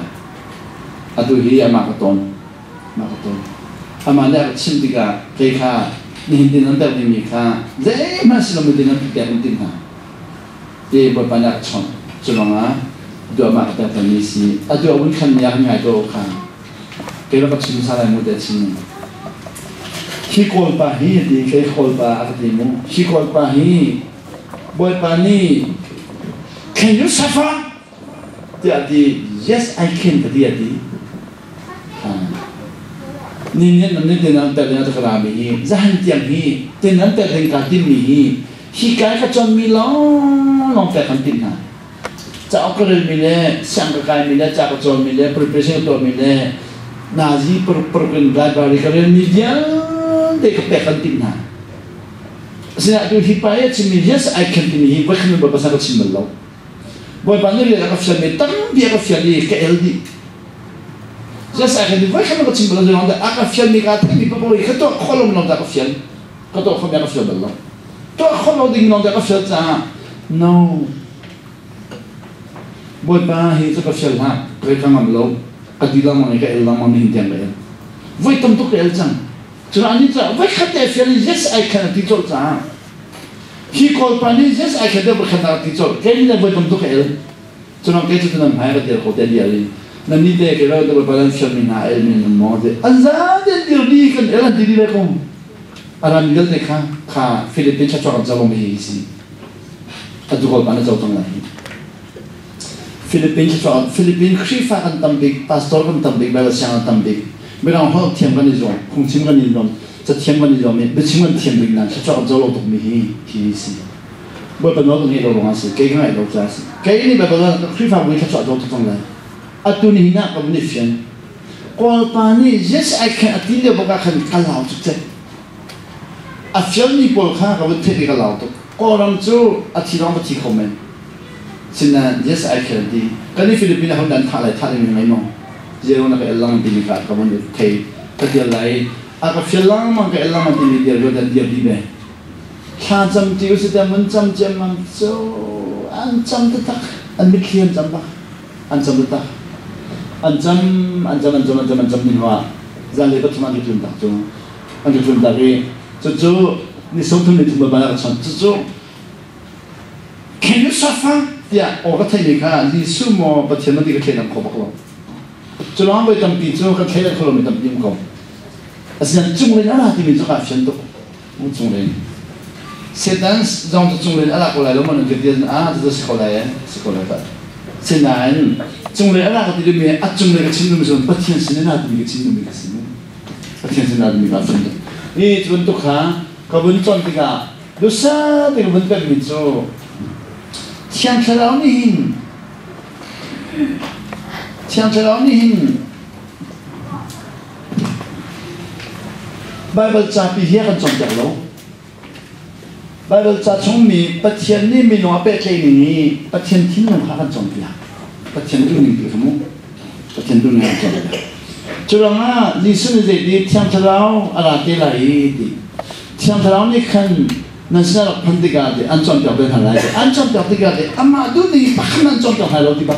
atu hi amah ka ton amah ka ton amah nih a ka chimh tikah kei kha nihin ti nan pek dingmi kha zeihmanh si lomi ti nan pek in ti hna ti Bawipa nih a ka chawnh cu ruangah atu amah ka pek mi si atu a vun khan mi a kan ngai ko kha Kei ka chim sa lai mu te chim. Hi Kawlpa hi ti kei Kawlpa a ka ti mu. Hi Kawlpa hi Bawipa nih can you suffer? Tiah ti yes I can ka ti a ti. Ni nian nan tin an pek ding a ka rami hi zahan tiang hi tin an pek ding ka tim mi hi hi kai ka chon mi long long pek kan tim hna. Cauk ka relmi le siang ka kaimi le ca ka cawnmi le preparation ka tuahmi le nazi paruk in library ka relmi vialte ka pek an timh hna. Asinain tu hi pa i a chimmi yes I can timi hi voikhat in Bawipa sin ka chim bal lo. Bawipa nih rian a ka fialmi tampi a ka fial i ka el dih. Yes I can ti voikhat ka chim bal lo a ka fialmi ka theihmi paoh hi ka tuah khawh lo lawng dah ka fial. Ka tuah khawhmi a ka fial bal lo. Tuah khawh lo ding lawng dah ka fial caah no Bawipa hi cu ka fial hlah, ka ka ngam lo, ka ti lengmang i ka el lengmang nihin tiang ka el. Voi tam tuk ka el cang. Cun anih cu voikhat te fial in yes I can a ti colh caah hi Kawlpa nih yes I can te voikhat a ti colh. Kei nih voi tam tuk ka el. Cun kei cu nan hmai ka dir ko te dial in nan nih te kei lo te Bawipa nan fialmi hna el mi nan maw te an za te dir di kan el an ti di le ko. Aram vialte kha kha Philippines chachuak an co mi hi si. Atu Kawlpa na co cang lai. Philippines cu Philippines Khrihfa kan tam bik, pastor kan tam bik, Bible siang kan tam bik. Mirang holh thiam kan i zuam, phungchim kan i zuam, cathiam kan i zuam i biachim kan thiam bik nain thluachuah kan co lo tukmi hi hi si. Bawipa nawl kan ngaih lo ruangah si, kei ka ngaih lo caah si. Kei nih Bible ah Khrihfabu i thluachuah co tuk cang lai. Atu nihin ah ka vun i fian. Kawlpa nih yes I can a ti lio bak ah khan ka lau cikcek. A fialmi pawl kha ka vun theih i ka lau tuk. Kawlram cu a thi lawng va thi kho men. Sinain yes I can ti. Kan i Philippines ah nan thah lai thah ding ngei maw? Zero na ka el lang timi ka ka vun thei ka tial lai. A ka fial langmang ka el langmang timi tial ruat an dir di ve. Thla cam ti usi te mun cam ciam mang cu an cam taktak an mitthli an cam bak an cam taktak an cam an cam an cam an cam an cam ni hnuah zanlei pathum an tlun tak cu an tlun tak i cucu ni sawmthum ni thum ba ka chon cucu Can you suffer? tiah aw ka theihmi kha Jesuh maw Pathian maw ti ka thleidan kho bak lo. Cu lawng voi tampi cu ka thleidan kho lomi tampi um ko. Asinain cunglei a ra timi cu kaa fian tuk. Cunglei. Satan zong cu cunglei a ra ko lai lo maw nan ka ti ahcun ah cucu si ko lai eh si ko lai ta. Sinain cunglei a ra ka ti dimi a cunglei ka chim dimi cu Pathian sin in a timi ka chim dimi ka si. Pathian sin a timi ka fian tuk. Hi cu bantuk kha ka vun cawn tikah Duhsah te ka vun pemmi cu Thiang Thlarau nih hin Thiang Thlarau nih hin Baibal capi hi a kan cawnpiak lo. Baibal ca chungmi Pathian nih minung a pehtlaih ning hi Pathian thinlung kha a kan cawnpiak. Pathian duhning ti kha mu. Pathian duhning a kan cawnpiak. Cu ruangah Jesuh nih zeiti Thiang Thlarau a ra te lai i ti. Thiang Thlarau nih khan nan sinah rak phanh tikah ti an cawnpiak ve hna lai ti an cawnpiak tikah ti amah duhning pakhat an cawnpiak hna lo ti bak.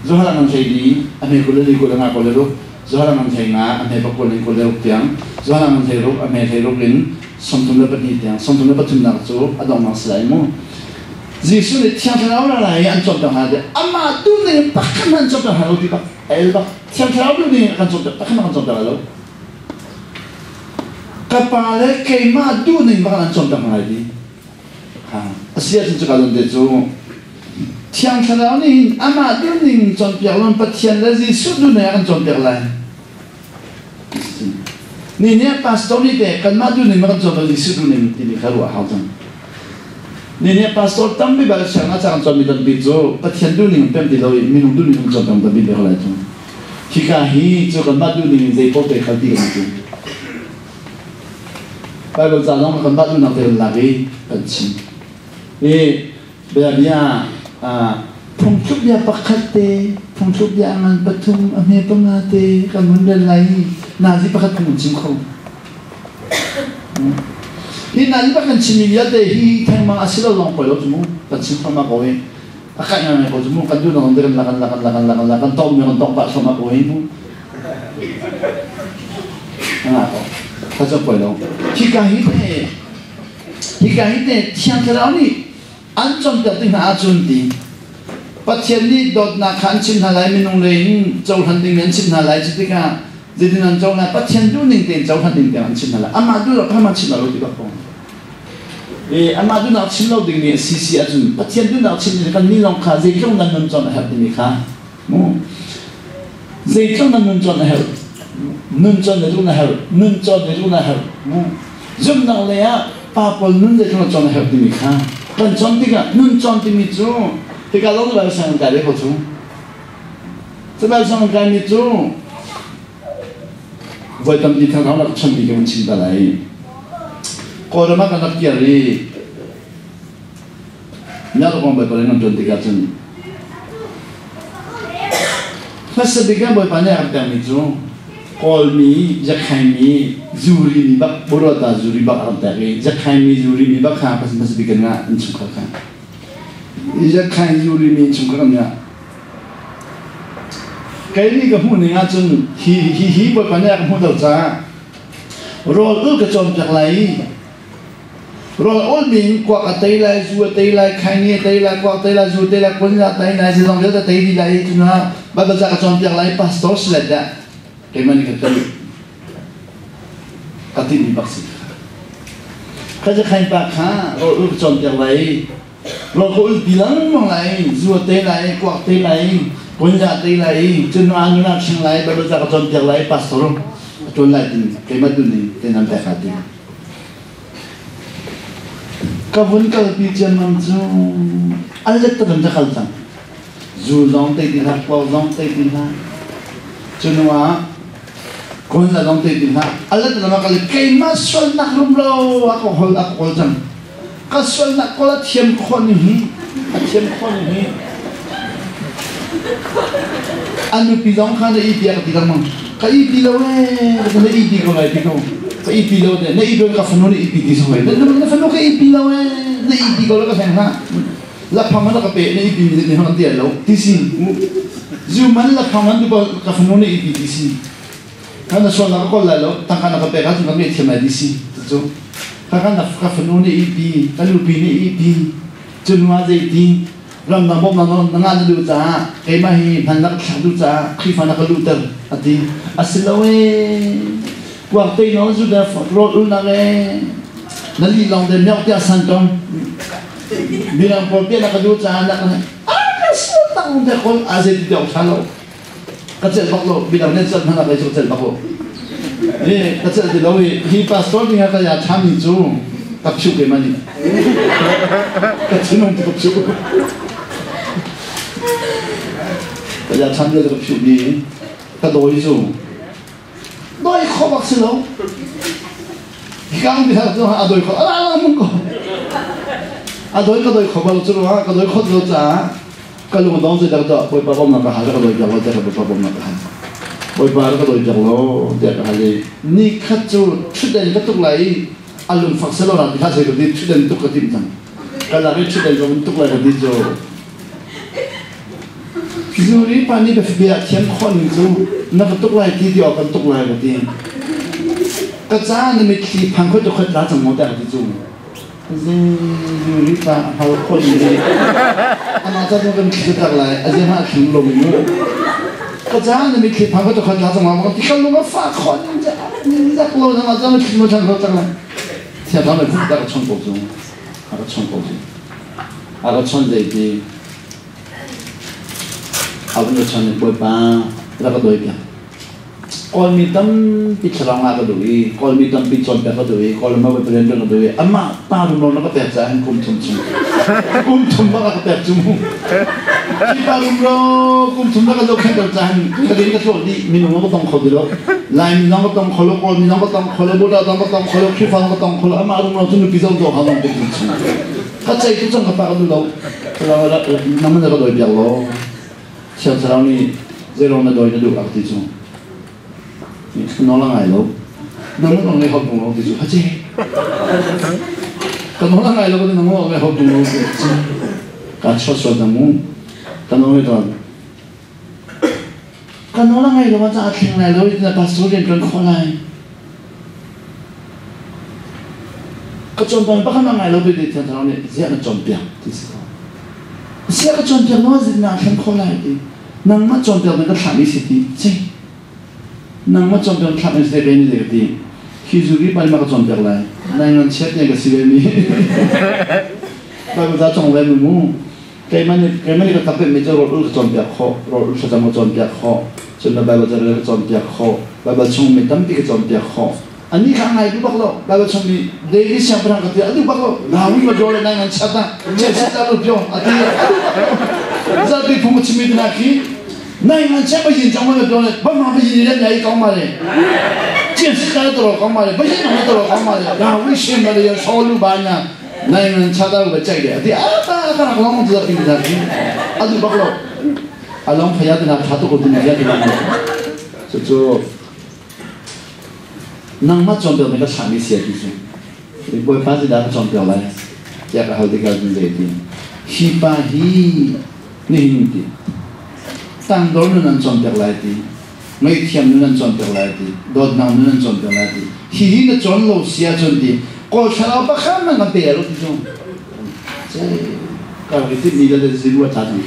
Zohal an hlei ni a hme 20 le li 25 26 Zohal an hlei nga a hme pakul in 26 tiang Zohal an hlei ruk a hme hlei ruk in 32 tiang 33 nak cu a donghnak si lai mu. Jesuh nih Thiang Thlarau ra lai i an cawnpiak hna ti amah duhning pakhat hmanh an cawnpiak hna lo ti bak a el bak. Thiang Thlarau duhning a kan cawnpiak pakhat hmanh kan cawnpiak lai lo. Ka pa le keimah duhning bak an cawnpiak hna lai ti. Ha a si ahcun cuka zawn te cu Thiang Thlarau nih hin amah duhning cawnpiak lo Pathian le Jesuh duhning a kan cawnpiak lai. Ni nih pastor nih te kanmah duhning ma kan cawnpiak Jesuh duhning timi kha ruah hau cang. Ni nih pastor tampi bal siang a cang cawnmi tampi cu Pathian duhning pem ti lo i minung duhning kan cawnpiak tampi bek lai cu. Hika hi cu kanmah duhning in zei paoh te kal ti kan ti. Bible ca zong kanmah duhnak te kan lak i kan chim. I bia bia phungthluk bia pakhat te phungthluk bia ngan pathum a hme panga te kan hun rel lai i nazi pakhat kan hun chim kho. Hi nazi pakhat kan chimmi vialte hi thengmang a si lo zong poi lo cu mu kan chim thluahmah ko hi. A kaih ngai ko cu mu kan duh dong kan la kan la kan la kan la kan la kan tong mi kan tong pah thluahmah ko hi mu. Nga ko. Kha cu poi lo. Hika hi te hika hi te Thiang Thlarau nih an cawnpiak ti hna ahcun ti Pathian nih dawtnak kha an chimh hna lai minung lei in cohlan ding an chimh hna lai cu tikah zeitin an cohlan Pathian duhning tein cohlan ding tiang an chimh hna lai amah duh lo kha chimh lo ti bak ko e amah duhnak chim lo ding nih a si si ahcun Pathian duhnak chim ding kan nih lawng kha zeitluk nan nun cawn a herh timi kha mu zeitluk nan nun cawn a herh nun cawn le duh na herh nun cawn le duh na herh mu zumhnak lei ah pa pawl nun zeitluk na cawn a herh timi kha kan cawn tikah nun cawn timi cu hika lawng bal sang kai ve ko cu cu sang kai mi cu voi tampi thangthang rak chonmi ka van chim ta lai. Kawlram ah kan rak kir i Nyarkong Bawipa in kan ṭuan tikah cun hmasa bik ah Bawipa nih a kan pekmi cu Kawlmi, Zakhaimi, Zurimi bak, Burota Zuri bak a kan pek i Zakhaimi, Zurimi bak kha hmasa bik kan ngah innchungkhar kha. Zakhain Zurimi innchungkhar kan ngah. Kei nih ka hmuh ning ahcun hi hi hi Bawipa nih a ka hmuh lo caah Rawl ul ka cawnpiak lai i rawl ul mi kuak a tei lai, zu a tei lai, khaini a tei lai, kuak tei lai, zu tei lai, kun a tei lai, zeizong vialte tei dih lai i cun Bible ca ka cawnpiak lai, pastor si lai tiah keimah nih ka tel ka timi bak si. Kha khain pa kha rawl ul ka cawnpiak lai, rawl ka ul pi lengmang lai, zu a tei lai, kuak tei lai, kunza tei lai, cun anu na thing lai, Bible ca ka cawnpiak lai, pastor a ṭuan lai tin keimah tu nih te nan pek ti. Ka vun kalpi ciammam cu an let ta ta kal cang. Zu zong tei ti hlah, kuak zong tei ti hlah. Cu hnu ah kunza zong tei ti hlah. A let ta kal keimah sualnak rumro a ka hol a ka kawl cang. Ka sualnak kawl a thiam khawh ning hi a thiam khawh ning hi a nupi zong kha na i bia ka ti lengmang. Ka i pi lo ee, na i pi ko lai ti ko. Ka i pi lo te, na i ka fanu na i pi ti song lai. Na fanu ka i pi lo ee, na i pi ko lo ka seng hlah. Laphang man ka pe na i pi mi ni hang ti lo ti si. Zu man laphang man tu ka fanu na i pi ti si. Kan na sual na ka kol lai lo, tangka na ka pek ahcun ka ngaihthiam lai ti si. Cucu ka na ka fanu na i pi, ka nupi na i pi, cu hnu ah zei ti ram na bawmh na ngah na duh caah keimah hi hman na ka thlak duh caah Khrihfa na ka luhter a ti. A si lo ee, kuak te no zu da rawl ulnak ee, na li lawng te miak tiah san tong. Mirang pawl piah na ka duh caah na ka ah ka sual tang te kol a zei ti tiawk tha lo. Ka celh bak lo midang nih celh hmanh ah kei cu ka celh bak lo hi ka celh ti lo hi hi pastor ding ah ka ya ṭhami cu ka phiuh keimah nih ka thinung cu ka phiuh ka ya ṭham ka phiuh mi ka dawi cu dawi kho bak si lo hikang bi cu a dawi kho ala ala mung ko a dawi ka dawi kho bal cu ka dawi khot lo caah Ka lung dong cu dak dah Bawipa bawmhnak ka hal ka dawi piak lo tiah ka Bawipa bawmhnak ka hal. Bawipa ka dawi piak lo tiah ka hal i ni khat cu ṭhutden ka tuk lai i a lungfak selaw ra ti hlah seh ka ti ṭhutden tuk ka timh cang. Ka lak i ṭhutden ka vun tuk lai ka ti cu Zuri pa nih bia thiam khawh ning cu na ka tuk lai ti ti awk kan tuk lai ka ti. Ka ca na mitthli phang khoi tu khoi tla cang maw tiah ka ti cu. Zuri pa hal khon ni amah ca kan thli tak lai a zema thling lo mu ka ca na mi thli phang ka khon la chang ma ti kan lung a fa khon ni zak lo na ma ca thli mo thang lo chang lai thia thang le ta ka chon ko chu a ka chon ko chu a ka chon dei ti a vun ka chon ni pa ra ka doi pia Kawlmi tampi thlarau ngah ka duh i Kawlmi tampi cawnpiak ka duh i Kawlram ah rian ṭuan ka duh i amah pa rumro na ka pek caah hin kum thum chung kum thum bak a ka pek cu mu hi pa rumro kum thum na ka zohkhenhter caah hin ka rian ka tlawh dih minung ka tong kho ti lo Laimi zong ka tong kho lo Kawlmi zong ka tong kho lo Buddha zong ka tong kho lo Khrihfa zong ka tong kho lo amah rumro cu nupi zoh zoh hau zong kum thum chung ka cei tu cang ka pa ka duh lo nangman na ka dawi piak lo Thiang Thlarau nih zeiruang na dawi na duh a ka ti cu nawl a ngai lo nang nang ngai hot lo ti cu hache ka nawl a ngai lo ka nang ngai hot lo ti cu ka chuat sual na mu ka nawl ngai ton ka nawl a ngai lo ma ca thleng lai lo na pastor rian tuan khawh lai ka cawnpiak pakhat a ngai lo ti Thiang Thlarau nih ziah na cawnpiak ti si ko Sia ka cawnpiak maw na thlen khawh lai ti nangmah cawnpiak na ka thlahmi si ti ci nangmah cawnpiak thlahmi si ve ni ka ti hi zuri pa ma ka cawnpiak lai nai ngan chiat ne ka si ve mi Bible ta cong ve mu mu keimah nih keimah nih ka kapet mi cu rol ul ka cawnpiak khawh rol ul thlacam ka cawnpiak khawh cun na Bible ca ka cawnpiak khawh Bible chung mi tampi ka cawnpiak khawh Ani kha ngai duh bak lo. Bible chung nih David siangpahrang ka ti a duh bak lo. Nawi ma dole nai ngan chat na. Chen si ta lu pyo a ti a duh bak lo. Zapi phung chimi te na khi nai ngan chat ba yin chong ma dole ba ma ba yin le nai kong ma le. Chen si ta to kong ma le ba yin ma to kong ma le. Nawi shin ma le ya so lu ba nya nai ngan chat da ba chai de. Ti a ta ka na long tu da ping da khi a duh bak lo. A long phaya te na tha tu ko tu na ya ti ba. Cu Nangmah cawnpiak na ka thlahmi si a ti cu. Bawipa zeidah ka cawnpiak lai tiah ka hal tikah cun zei ti hi pa hi nihin ti tangdor nun an cawnpiak lai ti. Ngaihthiam nun an cawnpiak lai ti, dawtnak nun an cawnpiak lai ti. Hihi na cawn lo si ahcun ti, Kawl thlarau pakhat hmanh kan pe lo ti cu. Ka rak i timhmi le ziru a tla cang.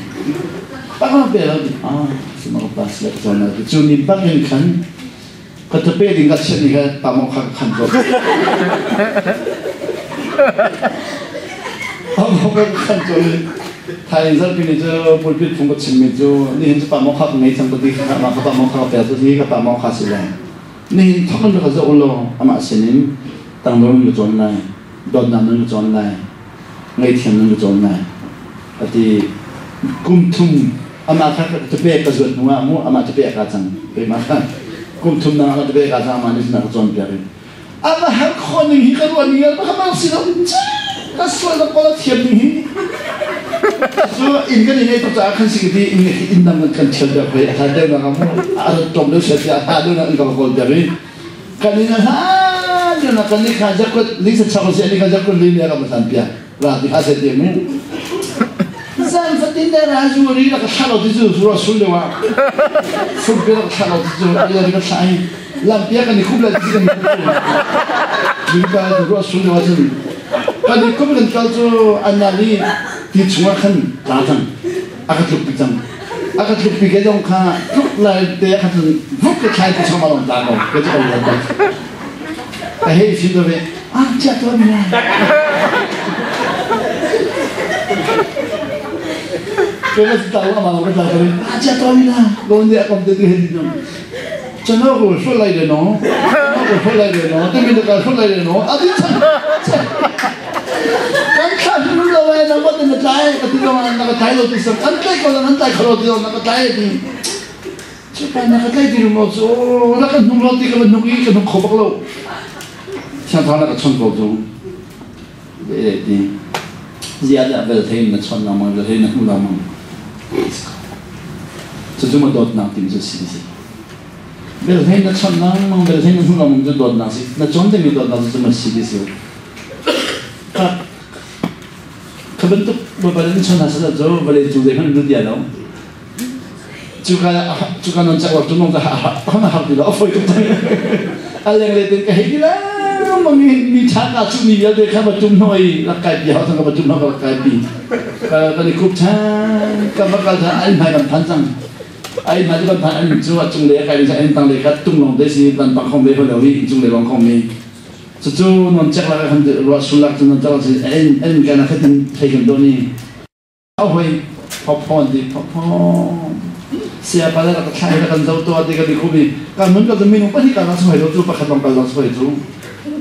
Pakhat pe lo ti. Ah, sima ka pa sila ka cawn lai ti. Cu ni bak in khan ka tape ding ka chiat ni kha pamok kha ka khan ko. Pamok kha ka khan ko. Thai zarpi ni cu pulpit phung ka chimmi cu nihin cu pamok kha ka ngei cang ka ti kha mah ka pamok kha ka pek cu hi ka pamok kha si lai. Nihin thok in ka zoh law amah sinin tangdor in ka cawn lai, dawtnak nun ka cawn lai, ngaihthiam nun ka cawn lai. Ati kum thum amah kha ka pe ka zuat hnu ah mu amah cu pe ka cang keimah kha kum thum nang amah pe ka cang amah nih ka cawn piak i ama har khawh ning hi ka ruah ning ka mang si lo ka sual na kola thiam ning hi cu inn kan i tuk caah khan si ti inn inn dang kan thial piak hoi a hla deuh na mu a rat tom deuh sia a hla deuh na in ka kawl piak i kan in a hla deuh na kan ni kha jakut li sa chak si ni kha jakut li ne ka ma san piak ra ti kha se ti mu zan fatin da ra zu ri la ka thla lo ti zu ro sul lewa fut be la ka thla lo ti zu ri ka thla ai lampiak kan i khup lai ti kan i khup ka ruah sul lio ahcun kan i khup kan kal cu anali ti chungah khan tla cang a ka tluk pi cang a ka tluk pi ke zong kha tluk lai te kha cun vuk ka thlai ti chungah ma long tla ko ke cu ko lo ka hei fim ve ah chia to mi la ke ma ta wa ma ka tla ko ah chia to mi la lo ne kom te ti hin 真的我说来的喏，我说来的喏，对面那个说来的喏，啊你这这，刚看出来喂，那我怎么在？我听到那个台楼就是，俺在过来，俺在考虑那个台的，这边那个台的么子哦，那个农老的个农一个农可不喽，像他那个村高中，对对，ziada bel thein na chon na mang bel thein na hu na mang cu cu ma dawtnak tim cu si si bel thein na chon na mang bel thein na hu na mang cu dawtnak si na chon timi dawtnak cu ma si ti si ka ka bantuk bapak in chon na sa cu vale cu dei hman du dia lo cuka cuka non chak waktu nong ta ha har ti lo foi tuk a leng le ten ka hei ti la mi mi tha ka chu mi vialte kha ba tum noi lak kai pi hau thang ka ba tum no ka lak kai pi ka ka ni khup than ka ba kal than ai mai kan phan cang ai mai kan phan an chu a chung le kai ni an tang le ka tung long te si van pang khong ve ho lo hi chung le long khong mi chu chu non chek la kan ro sulak chu non chak si en en ka na khatin thei kan do ni hoi phawphon di phawphon sia pa la ka thlai la kan zo to ti ka di khumi kan mun ka minung pahnih ka lang soi lo chu pakhat long kal lang soi chu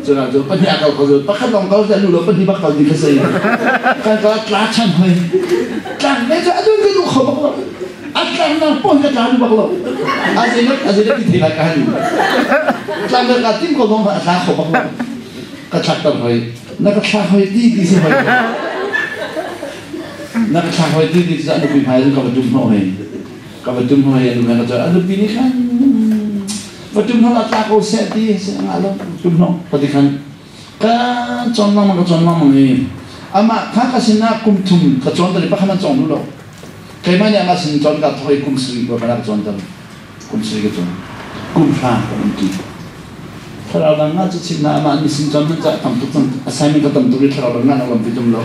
chu na chu pahnih akal ko chu pakhat long kal sa nu lo pahnih bak kal di kha sei kan ka tla chan hoi tlang me chu adun ka du kho bak lo a tlang nang pon ka tla du bak lo a zei nak a zei nak ti thei la ka han tlang ka tim ko long a tla kho bak lo ka thlak tar hoi na ka thlak hoi ti ti si hoi na ka thlak hoi ti ti cu a nupi hmai ka va tum hnawh hoi ka va tum hnawh hoi a nupi ka a nupi nih khan va tum hnawh la tla ko seh ti se nga lo tum hnawh ka ti khan ka chon lang ka chon lang i amah kha ka sinah kum thum ka chon tari pakhat man chong lu lo keimah nih amah sin chon ka thoi kum sri ko ka chon tar kum sri ka chon kum hra ka um ti thlarau dang nga cu chim na amah nih sin chon ca tam tuk cang assignment ka tam tuk i thlarau dang nga na lam pi tum lo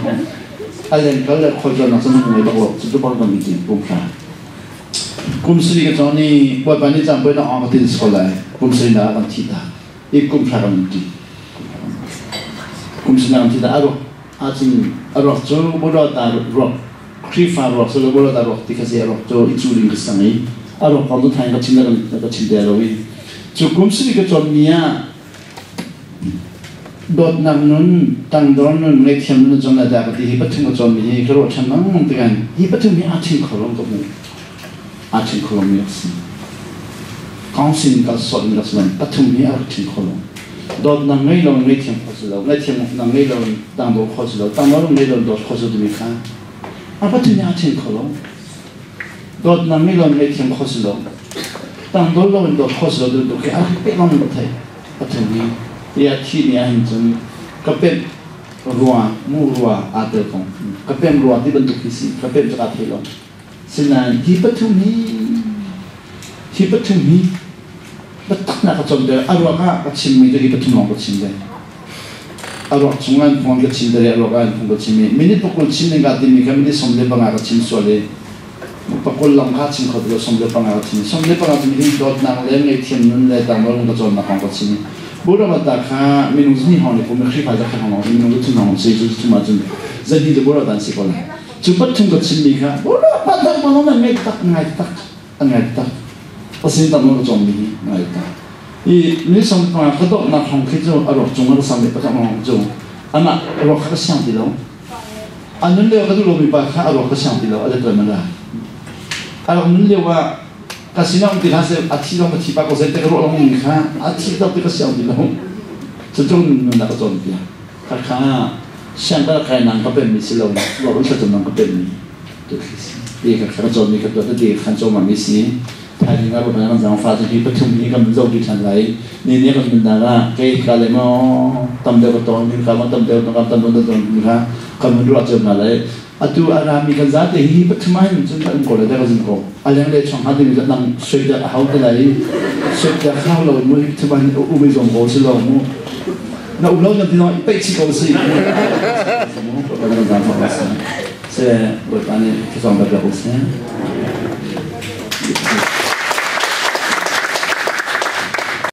alen kal le khol chon nak cun ngai bak lo cu tu bang kan ti kum hra kum sri ka chon ni bawipa nih cang poi na ong ka tin sko lai kum sri na kan thi ta i kum hra kan ti kum sri na kan thi ta aro acun aruak cu bodo ta ruak Khrihfa ruak cu lo ta ruak ti kha si a ruak cu i cu ding ka sang i a ruak kong cu thaing ka chim na ka chim te lo i cu kum sari ka cawn mi ah dawtnak nun tangdor nun ngaihthiam nun cun dah ka ti hi pathum ka cawn mi hi ka ruah ṭhan lengmang tikan hi pathum hi aa ṭhen kho lo ka hmu aa ṭhen kho lo mi rak si council kal sawt mi rak si pathum hi a rak ṭhen kho lo dawtnak ngei lo ngaihthiam kho si lo ngaihthiam nak ngei lo tangdor kho si lo tangdor ngei lo dawt kho si timi kha a pathum hi aa ṭhen kho lo dawtnak ngei lo ngaihthiam kho si lo tangdor lo in dawt kho si lo tu khi a rak peh lang thei pathum hi ya thi ni ahhin cun ka pemh rua mu rua aa tel kong ka pemh rua ti bantuk hi si ka pemh cu kaa thei lo sinain hi pathum hi hi pathum hi. Biatak na ka cawnter. A ruak ah ka chimmi cu hi pathum lawng ka chim ve. A ruak chung an phung ka chim te a ruak ah an phung ka chim i minute pakul chim ding kaa timi kha minute 15 ka chim sual i pakul lawng kha chim kho ti lo, 15 ka chim. 15 chim hi dawtnak le ngaihthiam nun le tangdor ka cawnnak kong ka chim i Buramata kha minung zuni hong le pum Khrihfa zakhat hong hong minung zu thum hong si cu thum ahcun zadi le buratan si ko lai. Cu pathum ka chimmi kha burapata bolong nan ngai tak ngai tak an ngai tak asin tam ka cawm mi hi ngai tak i ni som pa ka dawtnak hong khi cu a ruak cung a sam le pakhat hong cu amah ruak kha ka siang ti lo. A nun lio ka duh lomi pa kha a ruak ka siang ti lo. A let ma la a rak nun lio ah ka sinah um ti hlah seh, a thi zong ka thi pa ko, zei te ka ruah lo mi kha a thi dok ti ka siang ti lo. Cu cung nun ka cawn piak kha kha siang ka kai nang ka pem mi si lo lo in thlacam nang ka pem mi tu khi si ti ka ka cawn mi ka tuah ti khan cawn ma mi si. Thaizing ah kan zang fa hi pathum hi kan zo ti than lai ni ni kan min na ke ka le mo tam deuh ka ton min ka ma tam deuh ka tam deuh ton mi kha kan mun ruah cem na lai. Atu arami kan zate hi pathum ah hin cun kan ko le da ka zin ko aleng le chong ha ding nang soi da hau te lai soi da khau lo mu hi pathum ah hin u mi zong ko si lo mu na um lo na ti no pe chi ko si mu ko kan zang fa se se boipa nih thazang da ko se.